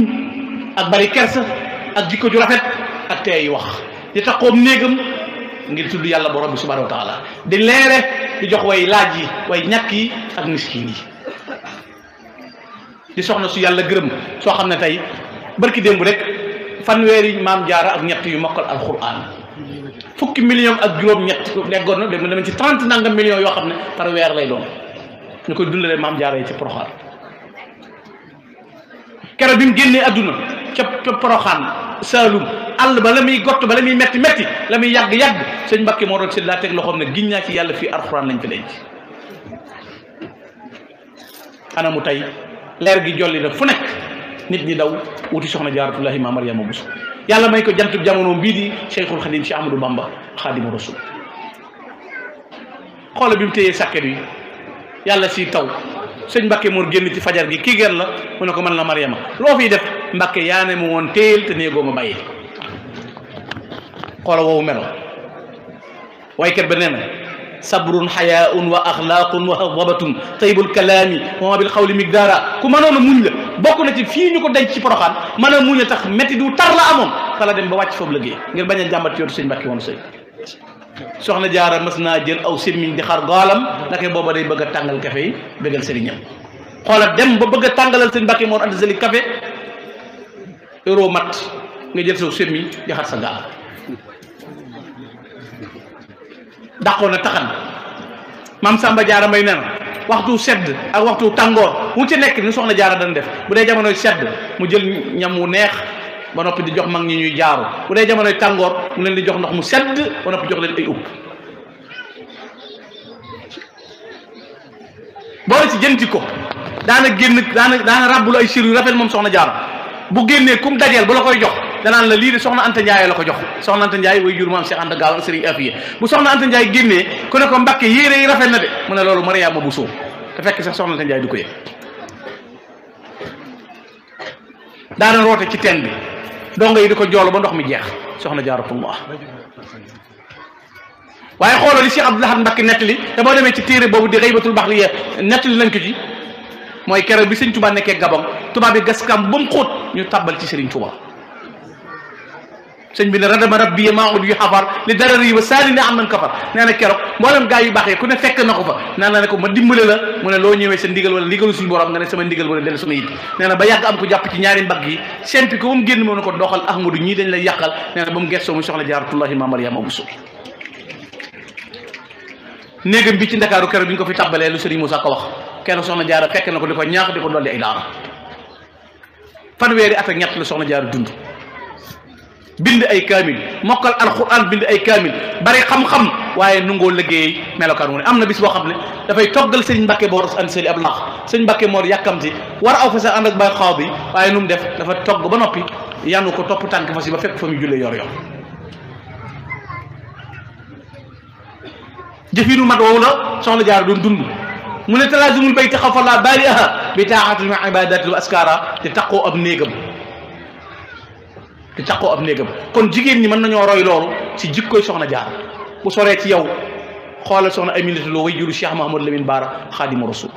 ak bari kersa ak jikko ju rafet ak tey wax di taxoom néegam ngir tudd yàlla borom bi subhanahu wa taala di leere di jox way laaj yi way ñàkk yi ak miskin yi di soxna su yàlla gërëm soo xam ne tey barki démb rek fanweeri maam jaara ak ñett yu mokkal alquran fukki million ak juróom-ñett leggoon na dem ci 30 nangam millions yoo xam ne par weer lay doon ñu koy dundalee maam jaara yi ci Poroxaan keroog bi mu génnee adduna ca Poroxaan Saalum àll ba la muy gott ba la muy metti metti la muy yàgg-yàgg sëñ Mbàkke moo doon si laa teg loxoom ne giñ naa ci yàlla fii alxuraan lañ fi denc anamu tey leer gi jolli na fu nekk nit ñi daw wuti soxna jaaratullahi ma Mariama Bousso yàlla may ko jantub jamono bii di Cheikhul Khadim Cheikh Ahmadou Bamba Khadimu Rasul xoola bi mu téyee sàkket wi yàlla si taw sëñ Mbàkke moo génn ci fajar gi kii gën la mu ne ko man la Mariama loo fiy def Mbàkke yaa ne mu woon téyel te néegoo ma bàyyi xoola woowu melo waykat ba nee na sabrun xayaun wa axlaaqun wa hadabatun taybul kalaami wa ma bil xawli migdaara ku mënoon a muñ la bokk na ci fii ñu ko denc ci Poroxaan mën a muñ a tax métti du tar la amoon fa la dem ba wàcc foofu liggéey ngir bañ a jàmbat yootu sëñ Mbàkke woon sëy soxna jaara mas naa jël aw sémmiñ di xar goolam naka booba day bëgg a tàngal café yi bëggal sëriñam xoola dem ba bëgg a tàngalal sëñ Mbàkke moo andi sëli café euro mat nga jël saw sémmiñ di xar sa gaal dàqoon na taxan maam Samba Jaara Mbay nen waxtu sedd ak waxtu tàngoor mu ci nekk ni soxna jaara dañ def bu dee jamonoy sedd mu jël ñam wu neex ba noppi di jox mag ñi ñuy jaaru bu dee jamonoy tàngoor mu leen di jox ndox mu sedd ba noppi jox leen ay upp boole ci jënti ko daana génn daana ràbbulu ay sir yu rafet moom soxna jaara bu génnee kum dajeel bu la koy jox danaan la lii de soxna Anta Ndiaye la ko jox soxna Anta Ndiaye way jur maam Cheikh Anta Gaaw Sëriñ Afiya bu soxna Anta Ndiaye génnee ku ne ko Mbàkke yére yi rafet na de mu ne loolu Mariama Bousso te fekk sax soxna Anta Ndiaye du ko yëg daana roote ci teen bi donga yi di ko joolu ba ndox mi jeex soxna Jaaratullah waaye xooloo li Cheikh Abdou Lahad Mbacké nettali te boo demee ci téere boobu di Ghaybatul Bahriya nettali nañ ko ci mooy keroog bi sëñ Touba nekkee Gabon tubaab bi gas kam ba mu xóot ñu tàbbal ci Sëriñ Touba sëñ bi ne radama rabbi maa ud yu xafar li dara rii ba saali ne am nañ kafar nee na keroog mboolem gaa yu baax yi ku ne fekk na ko fa nee na ne ko ma dimbale la mu ne loo ñëwee sa ndigal wala ndigalu suñu borom nga ne sama ndigal wala dellu sama yit nee na ba yàgg am ko jàpp ci ñaari mbagg yi sempi ko ba mu génn moo ne ko doxal Ahmadu ñii dañ lay yàqal nee na ba mu gestoo mu soxla Jaaratullahi ma Mariama Bousso néegam bi ci Ndakaaru keroog bi ñu ko fi tàbbalee lu Sëriñ Moussa ko wax keroog soxna Jaara fekk na ko di ko ñaax di ko dolli ay daara fanweeri at ak ñett la soxna Jaara dund bind ay kaamil mokkal alquran bind ay kaamil bari xam-xam waaye nungoo liggéey melokaan wu ne am na bis boo xam ne dafay toggal sëñ Mbàkke boor an seli ab laax sëñ Mbàkke moor yàkkamti war aw fa sax ànd ak bay xaw bi waaye nu mu def dafa togg ba noppi yanu ko topp tànk fa si ba fekk fa mu jullee yor yor jëfinu mat woowu la soxna Jaara doon dund mu ne talaazumul bayti xaw fa laa baari aha bi taaxatul ma ibadatil askara te taqoo ab néegam di taxoo ab néegam kon jigéen ñi mën nañoo roy loolu ci jikkoy soxna Jaara bu soree ci yow xoolal soxna Aminata Lo way juru Cheikh Mahamadou Lamine Bara Xaadimu Rasul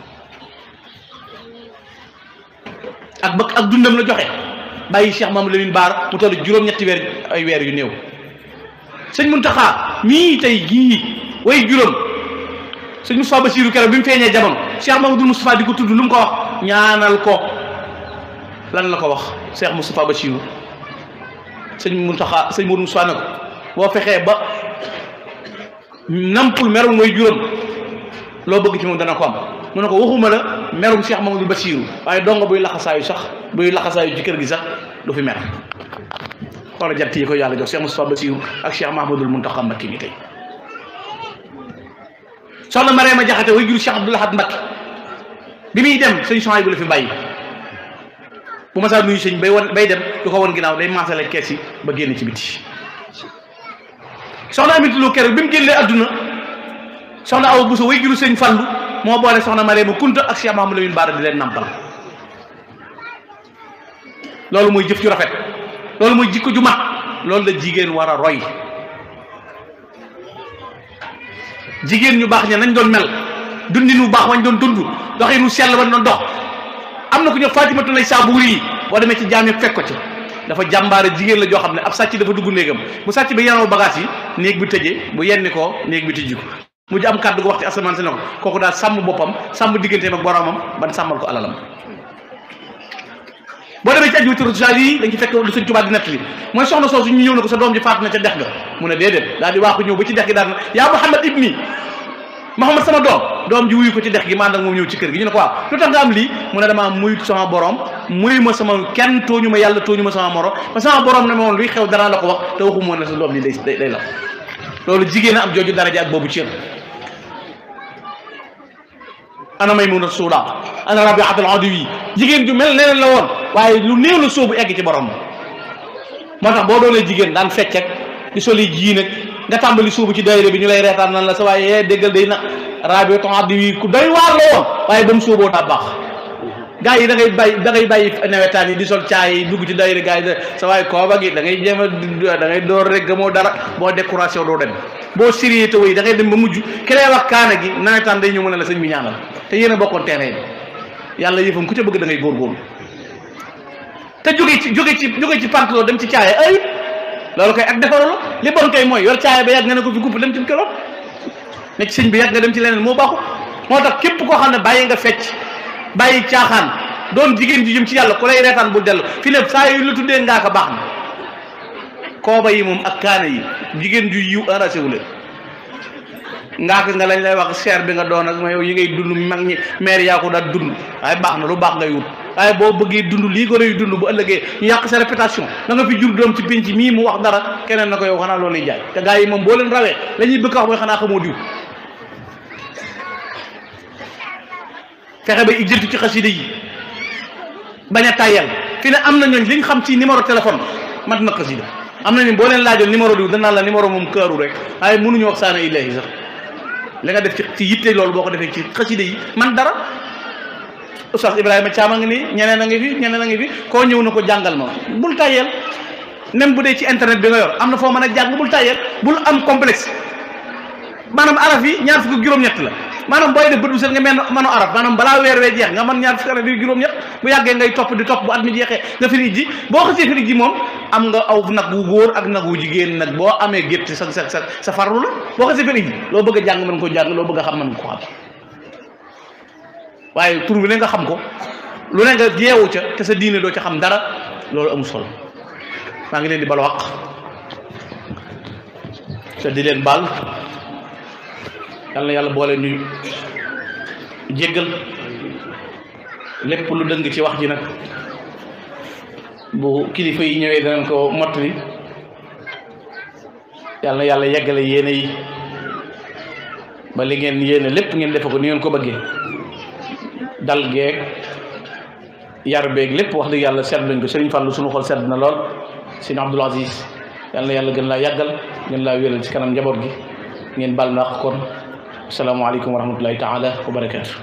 ak dundam la joxe bàyyi Cheikh Mahamadou Lamine Bara mu toll juróom-ñetti weer yu néew sëñ Muntaxa mii tey jii way juróom sëñ Moustapha Bassirou keroog bi mu feeñee jamono Cheikh Mahamadou Moustapha di ko tudd lu mu ko wax ñaanal ko lan la ko wax Cheikh Moustapha Bassirou sëñ Muntaxa sëñ Modou Moustapha ne ko boo fexee ba nampul merum mooy juróom loo bëgg ci moom dana ko am mu ne ko waxuma la merum Cheikh Mamadou Bassirou waaye dongo buy laxasaayu ci kër gi sax du fi mer xoola jant yi ko yàlla jox Cheikh Moustapha Bassirou ak Cheikh Mahamadul Muntaxa Mbakke mi tey soxna Mariama Jaxate way jur Cheikh Abdoul Ahad Mbakke bi muy dem sëñ Souhaïbou la fi bàyyi bu ma saa nuyu sëñ bay dem du ko woon ginnaaw day maasale kees yi ba génn ci biti soxna Aminata Lo keroog bi mu génnee adduna soxna Awa Bousso way juru sëñ Fallu moo boole soxna Mariama Kunta ak Cheikh Mahamadou Lamine Bara di leen nampal loolu mooy jëf ju rafet loolu mooy jikko ju mat loolu la jigéen war a roy jigéen ñu baax ña nañ doon mel dundi nu baax wañ doon dund doxee nu sell wañ doon dox am na ku ñëw Fatimatu lay Saabuuri yi boo demee ci jaam yi fekk ko ci dafa jàmbaare jigéen la joo xam ne ab sàcc dafa dugg néegam bu sàcc bi yanoo bagage yi néeg bi tëjee bu yenni ko néeg bi tëjji ko mujj am kàddu gu wax ci asamaan si ne ko kooku daal sàmm boppam sàmm digganteem ak boromam ban sàmmal ko alalam boo demee ci ajwatu social yi dañ ci fekk lu sëñ Tuubaa di nettali mooy soxna soosu ñu ñëw na ko sa doom ji faatu na ca dex ga mu ne déedéet daal di waaxu ñëw ba ci dex gi daal na yaa Muhammad ibni Muhammad sama doom ji wuyu ko ci dex gi maa nag moom ñëw ci kër gi ñu ne ko waaw lu tax nga am lii mu ne damaa muyut sama borom muyu ma sama kenn tooñu ma yàlla tooñu ma sama morom ba sama borom ne moom luy xew dara la ko wax te waxu moo ne sa doom li day la loolu jigéen a am jooju daraja ak boobu cër ana Maymuna Suuda ana Rabiatul Adawi jigéen ju mel neneen la woon waaye lu néew la sóobu egg ci borom moo tax boo doonee jigéen daan fecc ak di soli ji nag nga tàmbali sóobu ci daayira bi ñu lay reetaan nan la sa waaye déggal day na Rabiatul Adawi ku doy waar la woon waaye ba mu sóoboo daa baax gaa yi da ngay bàyyi nawetaan yi di sol caay yi dugg ci daayira gaa yi sa waaye kooba gi da ngay jéem a da ngay door rek gëmoo dara boo décoration doo dem boo sérieux te wéy da ngay dem ba mujj ki lay wax kaana gi nawetaan day ñëw mën a la sëñ bi ñaanal te yéen a bokkoon terrain bi yàlla yëfam ku ca bëgg da ngay góorgóorlu te jóge ci pantalon dem ci caaya ayut loolu koy ak defaru la li bon koy mooy yor caaya ba yàgg nga ne ko fi gupp dem ci kilo ne ci sëñ bi yàgg nga dem ci leneen moo baaxu moo tax képp koo xam ne bàyyi nga fecc bàyyi caaxaan doon jigéen ji jëm ci yàlla ku lay reetaan bu dellu fi ne saa yu la tuddee ngaa ko baax na kooba yi moom ak kaana yi jigéen ju yiw arrasé wu leen ngaa ko nga lañ lay wax seer bi nga doon ak ma yow yi ngay dund mag ñi maire yaa ko daal dund waaye baax na lu baax ngay wut waaye boo bëggee dund lii ko rëy dund bu ëllëgee ñu yàq sa réputation da nga fi jur doom ci pénc mii mu wax dara keneen na ko yow xanaa loolu lay jaay te gaa yi moom boo leen rawee la ñuy bëgg a wax mooy xanaa xamoo diw fexe ba ijjantu ci xasida yi bañ a tàyyal fi ne am na ñooñ liñ xam ci numéro téléphone mat na xasida am na ñun boo leen laajoon numéro diw danaa la numéro moom këru rek waaye mënuñu wax saana illahi sax li nga def ci yitte loolu boo ko defee ci xasida yi man dara Oustaz Ibrahima Thiam a ngi nii ñeneen a ngi fi koo ñëw na ko jàngal ma bul tàyyeel même bu dee ci internet bi nga yor am na foo mën a jàng bul tàyyeel bul am complexe maanaam araf yi ñaar fukk juróom-ñett la maanaam booy def bët bu set nga mënu araf maanaam balaa weer wee jeex nga mën ñaar fukk araf yi juróom-ñett bu yàggee ngay topp di topp bu at mi jeexee nga firi ji boo xasee firi ji moom am nga aw nag wu góor ak nag wu jigéen nag boo amee gétt sa farlu la boo xasee firi ji loo bëgg a jàng mën ko jàng loo bëgg a xam mën ko xam waaye tur bi ne nga xam ko lu ne nga yeewu ca te sa diine doo ca xam dara loolu amul solo maa ngi leen di bal waq te di leen baal yal na yàlla boole ñu jéggal lépp lu dëng ci wax ji nag bu kilifa yi ñëwee danañ ko mottali yal na yàlla yeggale yéene yi ba li ngeen yéene lépp ngeen defe ko ni ngeen ko bëggee dal geeg yar beeg lépp wax dëgg yàlla sedd lañ ko Serigne Fallou sunu xol sedd na lool Serigne Abdoul Aziz yal na yàlla gën laa yàggal gën laa wéral ci kanam njaboot gi ngeen bal na kon asalaamaaleykum wa rahmatullahi taala wa barakaatu